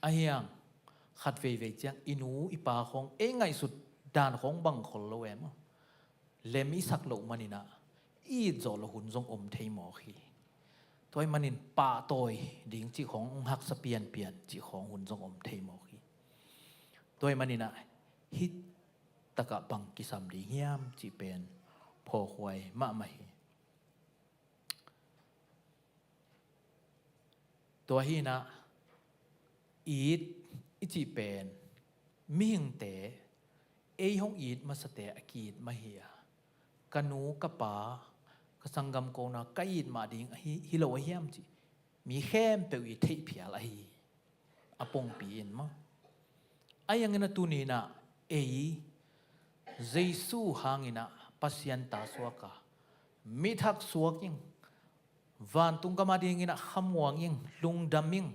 Ahi hang khat veivei ciang i nu i pa khawng ei ngaihsut dan khawng bang khol lo e maw. Lem i sak loh manin ah i it zawh loh hun zong om thei mawk hi. Tua ahih manin pahtawi ding cih khawng, haksa pianpian cih khawng hun zong om thei mawk hi. Tua ahih manin ah hih takah bang kisam ding hiam cih pen phawkhuai mahmah hi. Tua hi-in ah it i cih pen mihingte, ei hong it masate a ki-it mah hi a, ka nu ka pa, ka sanggam ko na ka it mah ding ahi, hi lo ahi hiam cih mi khempeuh i theih phial ahi hi. A pongpi in maw. Ahi hangin ah tuni-in ah ei Jesu hangin ah Pasian ta suak a, mithak suak ing, vantung gam a dingin ah khamuang ing, lungdam ing,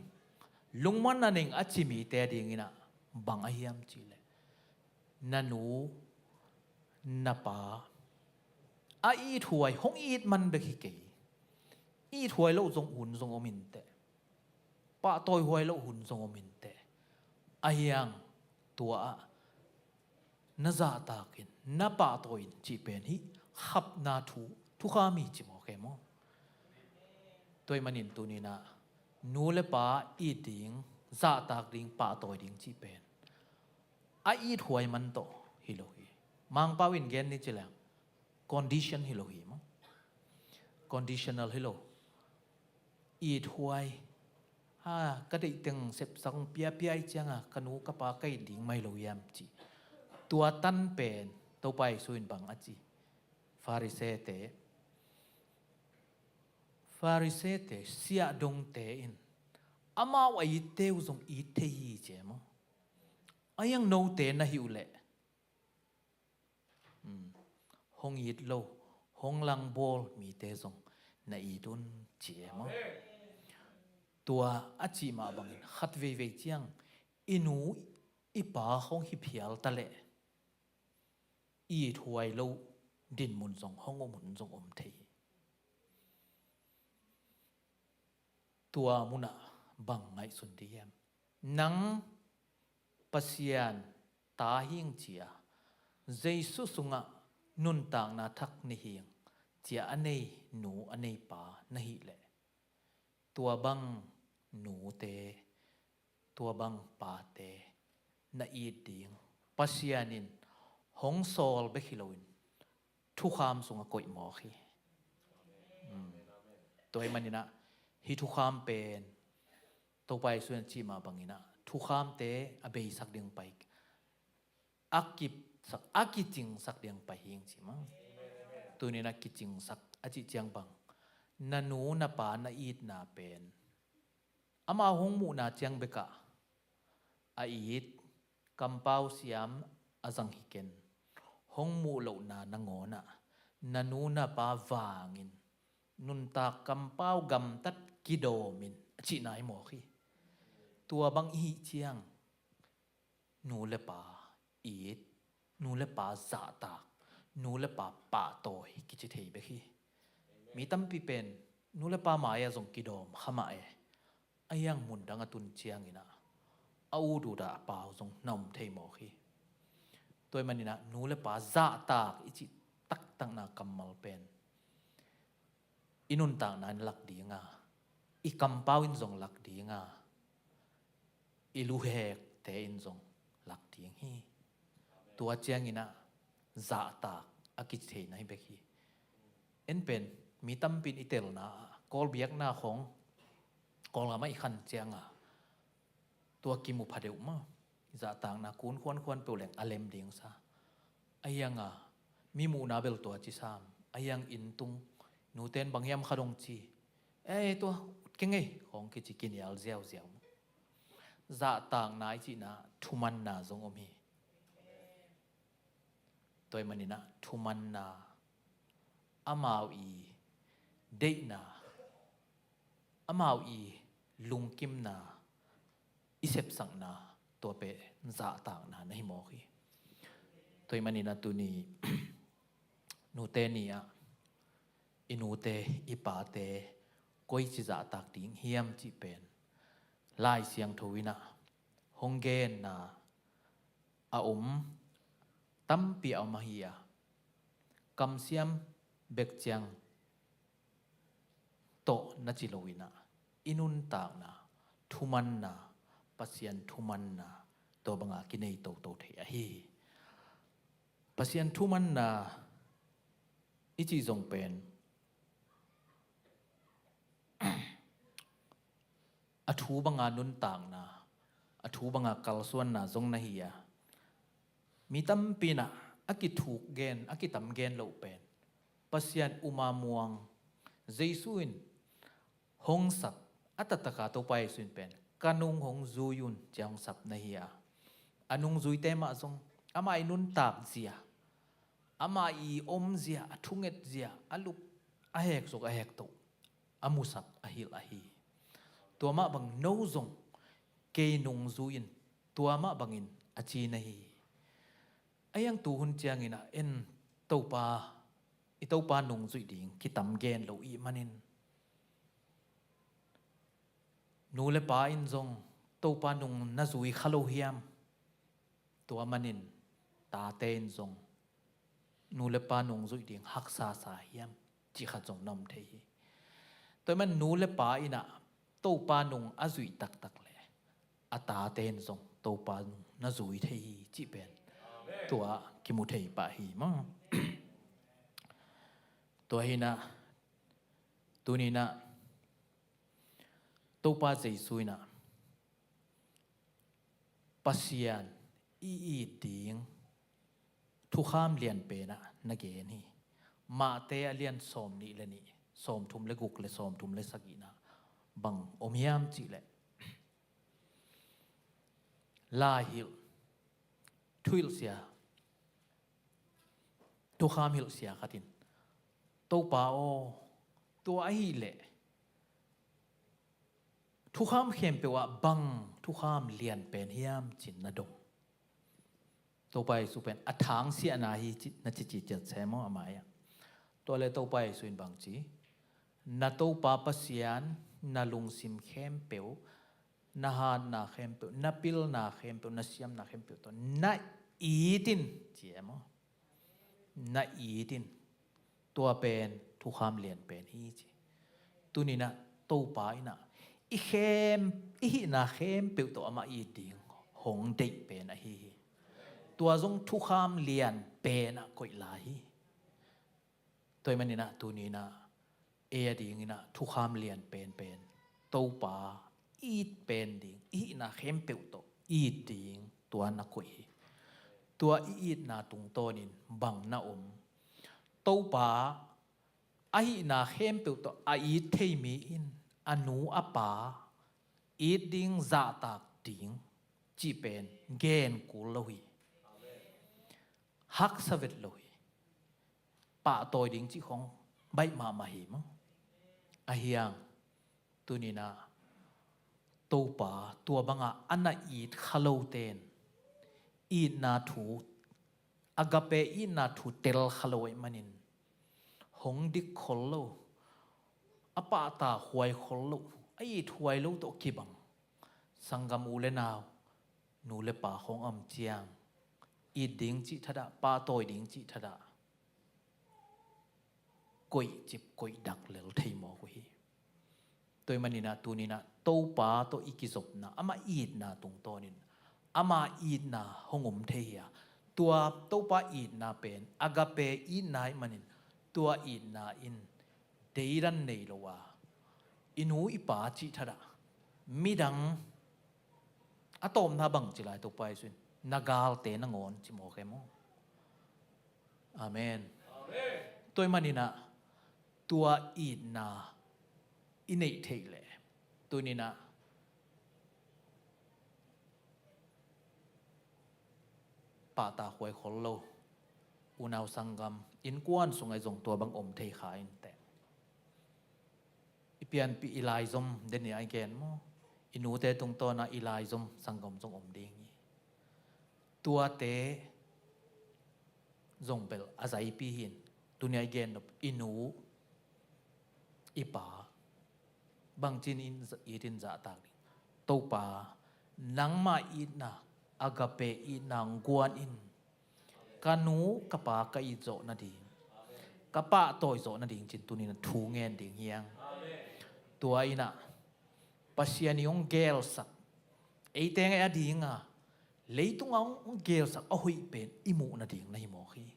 lungmuanna nei ing a ci mite a dingin ah bang ahi hiam cih leh, na nu na pa a ithuai, hong it man bek hi kei, ithuai loh zong hun zong om inteh, pahtawihuai loh hun zong om inteh. Ahi hang tua ah na zahtak in, na pahtawi in cih pen hih khapna thu, thukham hi ci mawk e maw. Tua ahih manin tuni-in ah nu le pa it ding, zahtak ding, pahtawi ding cih pen a ithuai man tawh hi lo hi. Mangpau in gen ni ci leng condition hi lo hi maw. Conditional hi lo. Ithuai. Ha, ka deih teng sepsak hong piapia ahih ciangin ka nu ka pa ka it ding mah hi lo hiam cih. Tua tan pen Topa Jesu in bang a ci? Farisee-te, Farisee-te, siahdongte in amau a itte uh zong it thei hi ci e maw. Ahi hang note na hih uh leh, um, hong it lo, hong langbawl mite zong na it un ci e maw. Tua a cih mah bangin khat veivei ciang i nu i pa hong hi phial ta leh i ithuai loh dinmun zong hong om hun zong om thei hi. Tua munah bang ngaihsun ding hiam? Nang Pasian ta hi ing ci a, Jesu sungah nuntakna thak nei hi ing ci a, a nei nu a nei pa na hih leh, tua bang nute, tua bang pate na it ding Pasian in hong sawl bek hi loin thukham sungah koih mawk hi. Um, tua ahih manin ah hih thukham pen Topa Jesu in a cih mah bangin ah thukhamte a beisak ding pai, a kipsak, a kicingsak ding pai hi ing ci maw. Tuni-in a kicingsak a cih ciang bang, na nu na pa na itna pen amau hong muhna ciang bekah a it, kampau siam a zang hi ken, hong muh lohna nangawn ah na nu na pa vangin nuntak kampau gamtat kidawm in a cihna hi mawk hi. Tua bang i hih ciang nu le pa it, nu le pa zahtak, nu le pa pahtawi kici thei bek hi. Mi tampi pen nu le pa mai-ah zong kidawm kha mah e, ahi hang mundang a tun ciangin ah a ut ut a pau zong na om thei mawk hi. Tua ahih manin ah nu le pa zahtak i cih taktakna kammal pen i nuntakna in lak ding a, i kampau in zong lak ding a, i luhekte in zong lak ding hi. Tua ciangin ah zahtak a kici theihna hi bek hi. En pen mi tampi in i telna ah Kawl biakna khawng Kawlgam ah i khan ciang a, tua kimu pha deuh maw. Zahtakna kun khuankhuan peuh leng a lem ding sa. Ahi hang a mi muhna bel tua ci sam. Ahi hang inn tung, nute in bang hiam khat hong ci, "Ei, tua ut keng ei," khawng kici kinial ziauziau. Zahtakna i cihna thumanna zong om hi. Tua ahih manin ah thumanna, amau i deihna, amau i lungkimna, i sepsakna, tua pen zahtakna na hi mawk hi. Tua ahih manin ah tuni nute ni ah i nute i pate koici zahtak ding hiam cih pen Lai Siangtho in ah hong genna a om tampi a om ahi a, kamsiam bek ciang tawh na ci lo in ah, i nuntakna, thumanna, Pasian thumanna, tua banga kinei toto thei ahi hi. Pasian thumanna i cih zong pen a thu banga nuntakna, a thu banga kalsuanna zong na hi a, mi tampi in ah a kithuk gen, a kitam gen loh pen Pasian uma muang, Jesu in hong sap, a taktaka Topa Jesu in pen, "Ka nung hong zui un," ci-a hong sap na hi a, a nungzuite mah zong amah i nuntak zia, amah i om zia, a thunget zia, a lup, a hek zok, a hek toh a musap a hilh ahi hi. Tua mah bang no zong kei nung zui in, tua mah bangin a ci na hi hi. A hiang tu hun ciangin ah en Topa, i Topa nung zuih ding kitam gen lo i hih manin, nu le pa in zong Topa nung na zui kha lo hiam? Tua manin tate in zong nu le pa nung zuih ding haksa sa hiam, cih khat zong na om thei hi. Tua ahih man nu le pa in ah Topa nung a zuih taktak leh a tate in zong Topa nung na zui thei hi, cih pen tua kimu thei pah hi maw. Tua hi in ah tuni in ah Topa Jesu in ah Pasian i it ding thukham lian pen ah na gen hi. Matthai a lian sawmnih le nih, sawmthum le guk le sawmthum le sagihna bang om hiam cih leh, lai hilh, thuhilh sia, thukham hilh sia khat in, "Topa aw, tua ahih leh thukham khempeuh ah bang thukham lian pen hiam?" ci-in na dong. Topa Jesu pen a thangsiahna hi ci, na cici ciat se maw a mai-ah. Tua leh Topa Jesu in bang ci, "Na Topa Pasian na lungsim khempeuh, na hatna khempeuh, na pilna khempeuh, na siamna khempeuh tawh na it in," ci e maw. "Na it in. Tua pen thukham lian pen hi," ci. Tuni in ah Topa in ah i khem, i hihna khempeuh tawh amah it ding hong deih pen ahi hi. Tua zong thukham lian pen ah koih lai hi. Tua ahih manin ah tuni in ah ei a dingin ah thukham lian penpen, Topa it pen ding, i hihna khempeuh tawh it ding, tua na koih hi. Tua i itna tungtawnin bang na om? Topa a hihna khempeuh tawh a it thei mi in a nu a pa it ding, zahtak ding cih pen gen kul lo hi. Haksa vet lo hi. Pahtawi ding cih khong baih mahmah hi maw. A hiang tuni in ah Topa tua banga a na it kha lote in itna thu, agape itna thu tel kha lo ahih manin hong dik khol lo, a pahtakhuai khol lo, a ithuai lo tawh kibang sanggam u le nau, nu le pa khong a om ciang it ding cih thadah, pahtawi ding cih thadah koihcip koihdak lel thei mawk uh hi. Tua ahih manin ah tuni in ah Topa tawh i kizopna, amah itna tungtawnin ama itna hong om thei hi a, tua Topa itna pen agape itna ahih manin tua itna in deidan nei lo a, i nu i pa cih thadah, midang a tawpna bang ci lai Topa Jesu in, "Na galte nangawn," ci mawk e maw. Amen. Tua ahih manin ah tua itna i neih theih leh tuni in ah pahtakhuai khol lo, unau sanggam, innkuan sungah zong tua bang om thei kha inteh. I pianpih i laizom, den ni a i gen maw, i nute tungtawn a i laizom sanggam zong om ding hi. Tuate zong bel a zaipi hi in, tuni a i gen nop, i nu i pa bangci in it in zahtak ding, Topa, nangmah itna, agape itna hong guan in. Ka nu ka pa ka it zawh nading, ka pahtawi zawh nading cin tuni-in ah thu ngen ding hi hang. Tua in ah Pasian in hong gelsak, eite ngai a ding a, leitungah hong, hong gelsak a hoih pen i muh nading na hi mawk hi.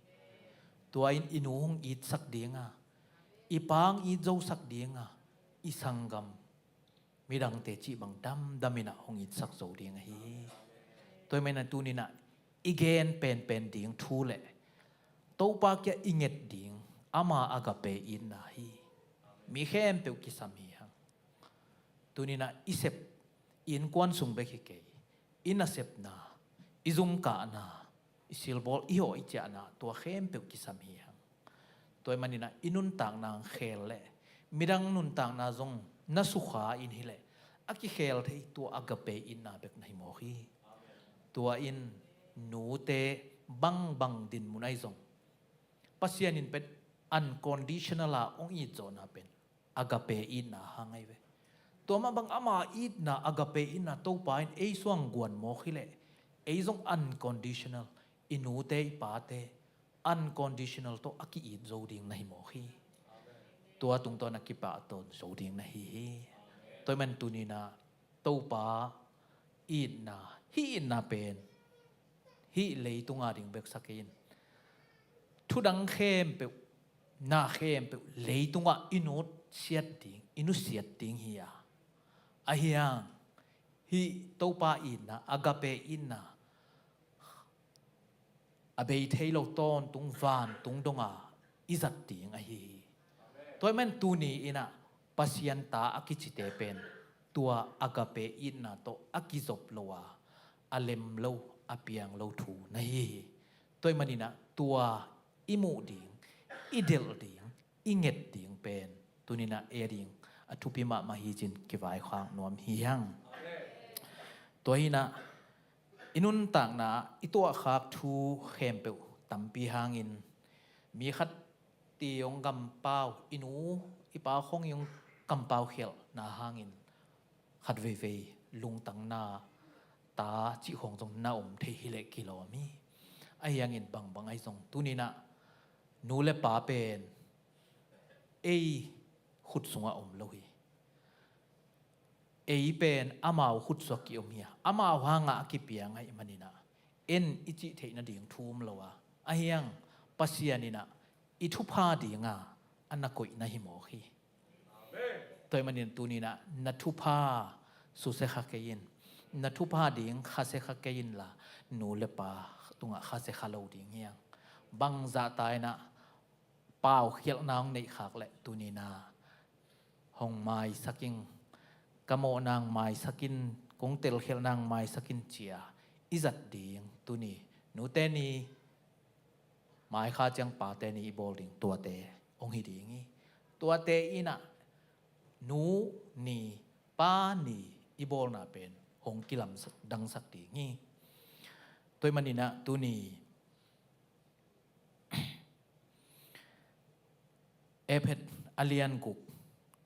Tua in i nu hong itsak ding a, i pa hong it zosak ding a, i sanggam midangte cih bang damdam in ah hong itsak zo ding ahi hi. Tua ahih manin ah tuni-in ah i gen penpen ding thu le Topa kiang i nget ding ama agape itna hi. Mi khempeuh kisam hi hang. Tuni-in ah i sep, i innkuan sung bek hi kei, i nasepna, i zumkahna, i silbawl, i hawh, i ciahna, tua khempeuh kisam hi hang. Tua ahih manin ah i nuntakna hong khel leh midang nuntakna zong na sukha in hi leh, a kikhel thei tua agape itna bek na hi mawk hi. Tua in nute bangbang dinmun ahi zong Pasian in pen unconditional a hong it zawhna pen agape itna hang ahi ve. Tua mah bang ama itna, agape itna Topa in ei suang guan mawk hi leh, ei zong unconditional, i nute i pate unconditional tawh a ki-it zo ding na hi mawk hi. Tua tungtawn a kipahtawi zo ding na hi hi. Tua ahih manin tuni-in ah Topa itna, hih itna pen hih leitung a ding bek sa kei in, thudang khempeuh, na khempeuh leitungah i nusiat ding, i nusiat ding hi a, ahi hang hih Topa itna, agape itna a bei thei lo tawntung vantung dong a i zat ding ahi hi. Tua ahih manin tuni-in ah Pasian ta a kicite pen tua agape itna tawh a kizop lo a, a lem lo, a piang lo thu na hi hi. Tua ahih manin ah tua i muh ding, i delh ding, i nget ding pen tuni-in ah ei a ding a thupi mahmah hi ci-in kivaikhak nuam hi hang. Tua hi-in ah i nuntakna i tuahkhak thu khempeuh tampi hangin, mi khat i hong kampau, i nu i pa khawng i hong kampau khialhna hangin khatveivei lungtang na, ta cih khawng zong na om thei hi leh kilawm hi. Ahi hangin bangbang ahi zong tuni-in ah nu le pa pen ei khut sungah om lo hi. Ei pen amau khut sungah ki-om hi a, amau hangah a kipiang ahih manin ah en i cih theih nading thu om lo a, ahi hang Pasian in ah i thupha ding a, a na koih na hi mawk hi. Tua ahih manin tuni-in ah na thupha susia kha kei in, na thupha ding khasia kha kei inla, nu le pa tungah khasia kha lo ding hi hang. Bangzah ta in ah paukhialhna hong neih khak leh tuni-in ah hong maisak ing, ka mawhna hong maisak in, kong telkhialhna hong maisak in ci-a i zat ding tuni, nute ni mai kha ciang pate ni i bawl ding tuate hong hi ding hi. Tuate in ah nu ni, pa ni i bawlna pen hong kilamdangsak ding hi. Tua ahih manin ah tuni Efet a lian guk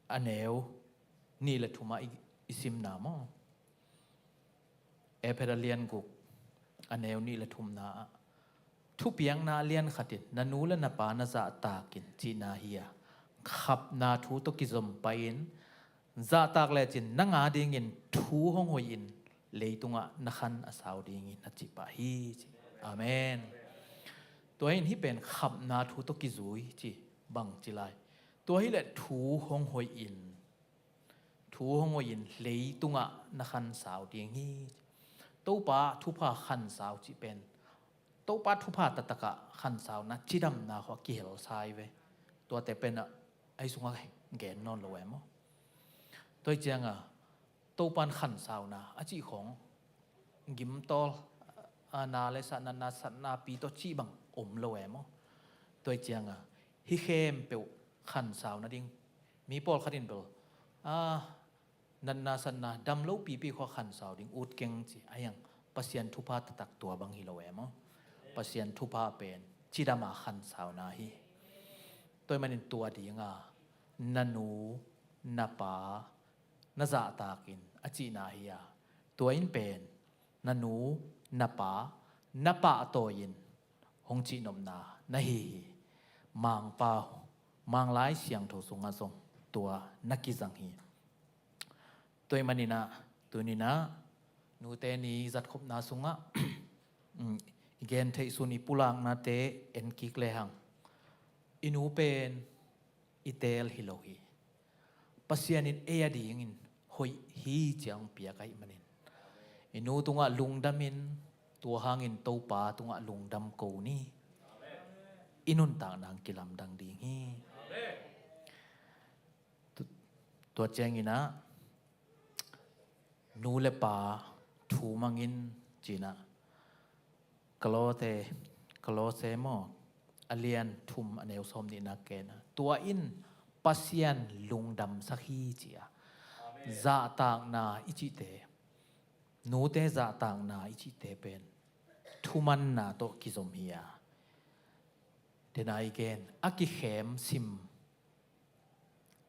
a neu nih le thum ah i, i simna maw? Efet a lian guk a neu nih le thumna ah, thupiakna a lian khat in, "Na nu le na pa na zahtak in," cihna hi a, khapna thu tawh kizom pai-in zahtak lecin nang a dingin thu hong hoih in, leitungah na khan a sau ding hi, na cih pah hi ci. Amen. Tua hi in hih pen khapna thu tawh kizui ci, bangci lai? Tua hileh thu hong hoih in, thu hong hoih in leitungah na khan sau ding hi. Topa thupha khan sau cih pen, Topa thupha taktakah khan sauna cidamna khawng a kihel sa hi ve. Tuate pen ah ei sungah gen nawn lo e maw? Tua hi ciangah Topa in khan sauna a cih khawng gimtawl, a, na le sa, natna satna pi tawh cih bang om lo e maw? Tua hi ciangah hih khempeuh khan sau nading mi pawlkhat in bel, a, natna satna dam lo pipi khawng khan sau ding ut keng ci, ahi hang Pasian thupha taktak tua bang hi lo e maw? Pasian thupha pen cidam a khan sauna hi. Tua ahih manin tua dinga na nu na pa na zahtak in a cihna hi a, Tua in pen na nu, na pa, na pahtawi in hong cihnopna na hi hi. Mangpau, Manglai Siangtho sungah zong tua na kizang hi. Tua ahih maninah tuninah nute ni zatkhopna sungah i gentheih sun, i pulaknate en kik lehang, i nu pen i teel hi lo hi. Pasian in ei adingin hoih hi ci-a hong piak ahih manin i nu tungah lungdam in, tua hangin Topa tungah lungdam ko ni. I nuntakna hong kilamdang ding hi. Tu-, tua cianginah nu le pa thu mangin cinah Kolose, Kolose maw, a lian thum, a neu sawm nihna kena, tua in Pasian lungdamsak hi ci-a. Zahtakna i cihte, nute zahtakna i cihte pen thumanna tawh kizom hi a, tena i gen a kikhem sim,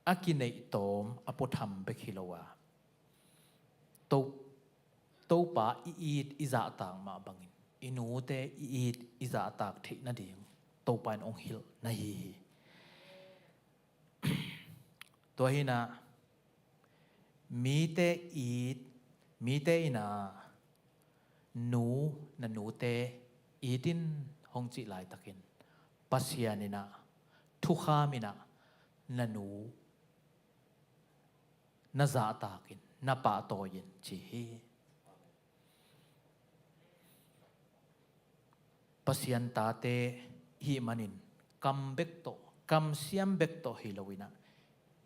a kineih tawm, a puatham bek hi lo a, To, Topa i it i zahtak mah bangin i nute i it i zahtak theih nading Topa in hong hilh na hi hi. Tua hinah mite it, mite inah nu, na nute it in hong cih laitakin Pasian inah thukham inah na nu na zahtak in, na pahtawi in ci hi. Pasian tate i hih manin kam bek tawh, kamsiam bek tawh hi lo inah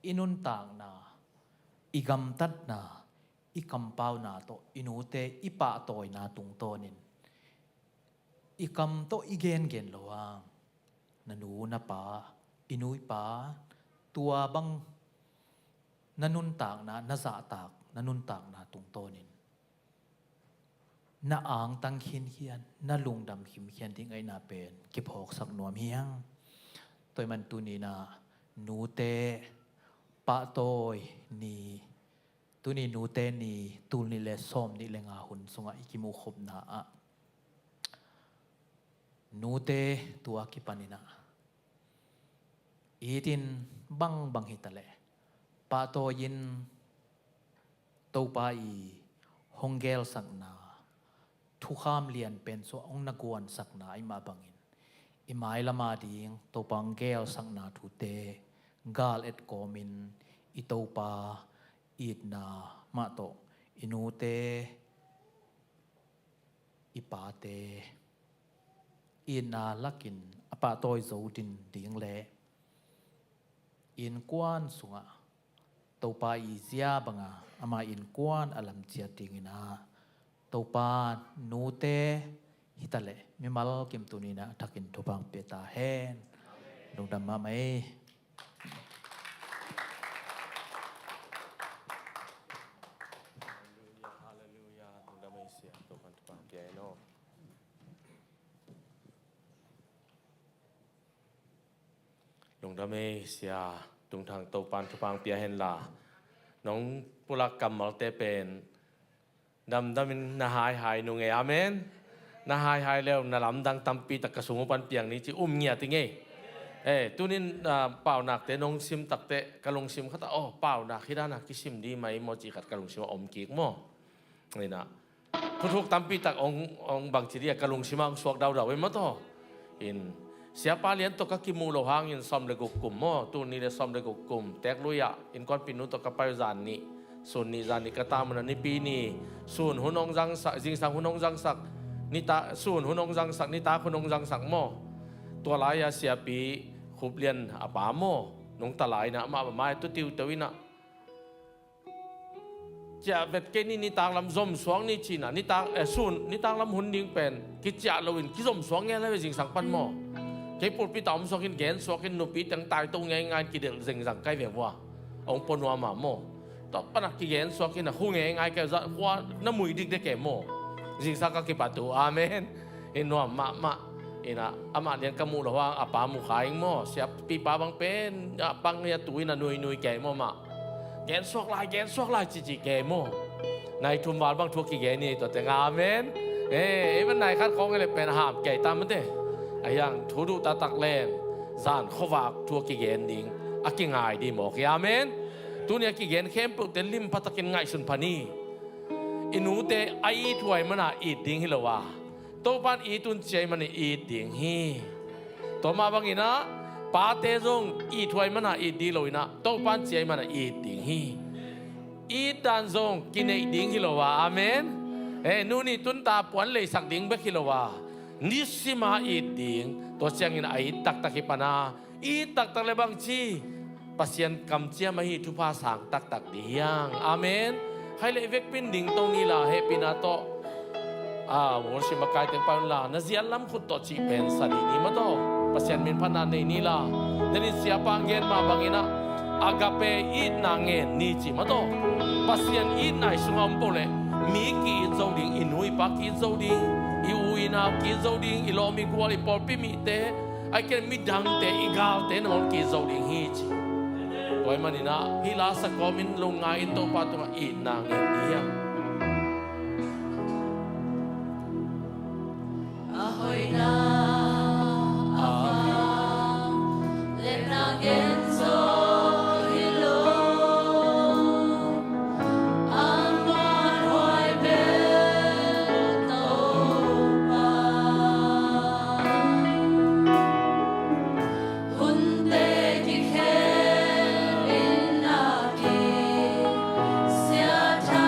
i nuntakna, i gamtatna, i kampauna tawh i nute i pahtawina tungtawnin i kam tawh i gengen lo hang, na nu na pa, i nu i pa, tua bang na nuntakna, na zahtak, na nuntakna tungtawnin na angtang khinkhian, na lungdam khimkhian ding ahihna pen kiphawksak nuam hi hang. Tua ahih man tuninah nute pahtawi ni, tuni nute ni, tul nih le sawm nih le nga hun sungah i kimuhkhopna ah nute tua kipaninah it in bangbang hitaleh pahtawi in Topa i hong geelsakna, thukham lian pen sua hong na guansakna ahih mah bangin i mailam ading Topa hong geelsakna thute gal et kawmin i Topa itna mah tawh i nute, i pate itna lakin a pahtawi zo din ding le innkuan sungah Topa i zia banga ama innkuan a lamciat dinginah Topa nute hitaleh mimal kim tuninah a thakin thupha hong pia ta hen. Lungdam mahmah ei. Halleluia, halleluia. Lungdam ei sia, Topan thupha hong pia hen aw. Lungdam ei sia, tungthang Topan thupha hong pia hen la. Nong pulak kammalte pen damdamin na haihai nung ei, amen. Na haihai leu na lamdang tampi tak ka sung uh pan piang ni ci um ngiat ing ei. Eh, tunin, ah, paunakte nong sim takteh ka lungsim khatah, oh, paunak hi dana kisim di mai maw ci khat ka lungsim a om kik maw. Inah thuthuk tampi tak ong, ong bangci dia ka lungsim ah ong suak daudau ei maw taw. In siapa lian tawh ka kimuh loh hangin sawm le guk kum maw, tul nih le sawm le guk kum teeklui ah innkuanpihnu tawh ka pai uh zan nih, sun nih zan nih ka tam uh na nipi ni, sun hun ong zangsak, zingsang hun ong zangsak, nitak, sun hun ong zangsak, nitak hun ong zangsak maw. Tua lai-a siapi Khup Lian a pa maw, nong ta lai inah amah bamai tu tiuteu inah ciah vet kei ni, nitak lam zomsuak ni cina, nitak, eh, sun, nitak lam hun ding pen kiciah loin kizomsuak ngei lai ve zingsang pan maw. Kei pulpit ah omsuak in gensuak in nupi teng taito ngeingai in kidelh zengzang kai ve vua. Ong pua nuam a maw. Tua panak kigensuak in a khu ngeingai kai zah khua na mui dik de kei maw. Zingsang ka kipat uh, amen. Hi nuam mahmah. Inah amah lian ka muh loh hang a pa mu kha ing maw. Siapipa bang pen a pang hi a tu in a nuinui kei maw mah. Gensuak lai, gensuak lai cici kei maw. Nai thum val bang thu a kigen hi, tua teng amen. Eh, ei van nai khat khawng le pen ham kei ta mate. A hiang thu duh taktak leng zan khuavak thu a kigen ding a kingai ding mawk hi, amen. Tuni a kigen khempeuhte lim phatakin ngaihsun pha ni. I nute a ithuai mana it ding hi lo a, Topan it un ciai mana it ding hi. Tua mah banginah pate zong ithuai mana it ding lo inah Topan ciai mana it ding hi. It dan zong kineih ding hi lo a, amen. Eh, nu nih tun ta puan leisak ding bek hi lo a, nisima it ding, tua ciangin a it taktak hi pana, it taktak le bangci Pasian kamciam ahi thupha sang taktak ding hiang, amen. Khai le i vekpin ding to ni la, hehpihna tawh a worship a kaiteng pai un la, na ziat lam khut tawh cih pen sa dih ni mataw. Pasian min phatna nei ni la. Denin siapa gen mah banginah agape itna ngen ni cih mataw. Pasian itna i sungah om peuh leh mi ki-it zo ding, i nu i pa ki-it zo ding, i u i nau ki-it zo ding, i lawm i gual, i pawlpi mite, a ken midangte, i galte nangawn ki-it zo ding hi ci. Tua ahih maninah hih la sa kawmin lungngai in Topa tungah itna ngen ni hiang. A hoihna a vang le na gen zo hi lo. Amah huai bel Topa. Hunte kikhel in a kisiatha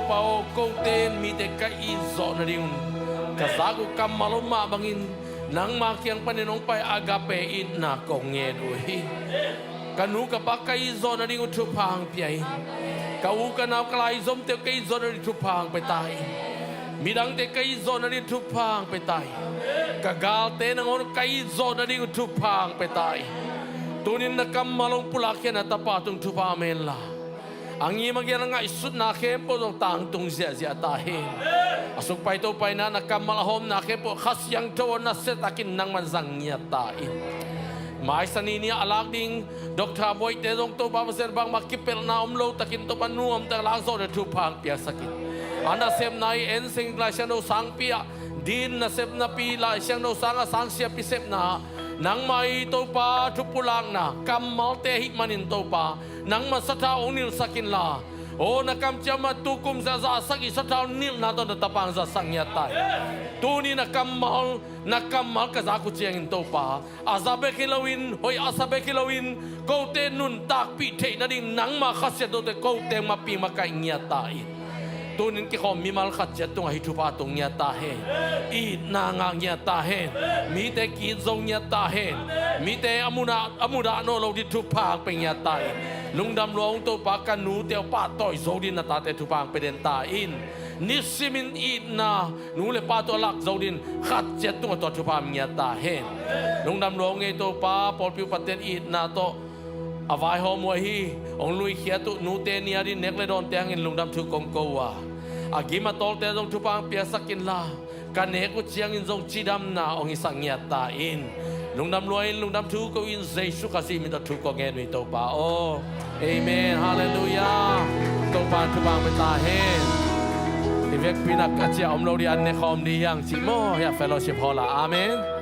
Pa aw, kote in mite ka it zawh nadingun ka zak uh kammal om mah bangin nangma kiang panin hong pai agape itna kong ngen uh hi. Ka nu ka pa ka it zawh nading uh thupha hong pia in. Ka u ka nau ka laizomte uh ka it zawh nading thupha hong pia ta in. Midangte ka it zawh nading thupha hong pia ta in. Ka galte nangawn ka it zawh nading uh thupha hong pia ta in. Tunin na kammal hong pulak khia na tapa tung thupha om hen la, a ngim a gial a ngaihsutna khempeuh zong tangtung ziahziah ta hen. A suk pai to paina na kammal a hawmna khempeuh Kha Siangtho aw nasia takin nangman zang ngiat ta in. Maisa ni ni a lak ding Doctor Boite zong Topa Pasian bangmah kipelhna om lo takin Topa nuam tak lak zawh ding thupha hong piaksak in. A nasepna i en seng Lai Siangtho sangpi ah din nasepnapi Lai Siangtho sang a sang siapi sepna nangmah i Topa thupulakna kammalte ahih manin Topa nangmah sathau hong nilhsak inla, aw na kamciam ah tu kum za za sagih sathau nilhna tawh na tapa hong zatsak ngiat ta in. Tuni na kammal, na kammal ka zak uh ciangin Topa, a za bek hi loin, hoih a sa bek hi loin, kote nuntakpih theih nading nangma Kha Siangthote kote hong makaih ngiat ta in. Tunin kikhawm mimal khat ciat tungah hih thupha tung ngiat ta hen. Itna ngah ngiat ta hen. Mite ki-it zo ngiat ta hen. Mite a mudah, a mudah nawn lo ding thupha hong pia ngiat ta in. Lungdam lua ung Topa, ka nute uh pahtawi zo ding na tate thupha hong pia den ta in. Nisimin itna nu le pa tawh a lak zo ding khat ciat tungah tua thupha hong ngiat ta hen. Lungdam lua ung ei Topa, pawlpi upate in itna tawh a vaihawm uh ahi, hong luikhiat uh nute ni a ding nek le dawnte hangin lungdam thu kong ko uh a, a gim a tawlte zong thupha hong piaksak inla, ka nek uh ciangin zong cidamna hong hisak ngiat ta in. Lungdam lua in, lungdam thu ko in, Jesu Khazih min tawh thu kong ngen uh hi Topa aw. Amen. Halleluiah. Topa thupha hong pia ta hen. Hi vekpi nak a ciah om lo ding an ne khawm ding hiang cih maw, hiah fellowship hall ah. Amen.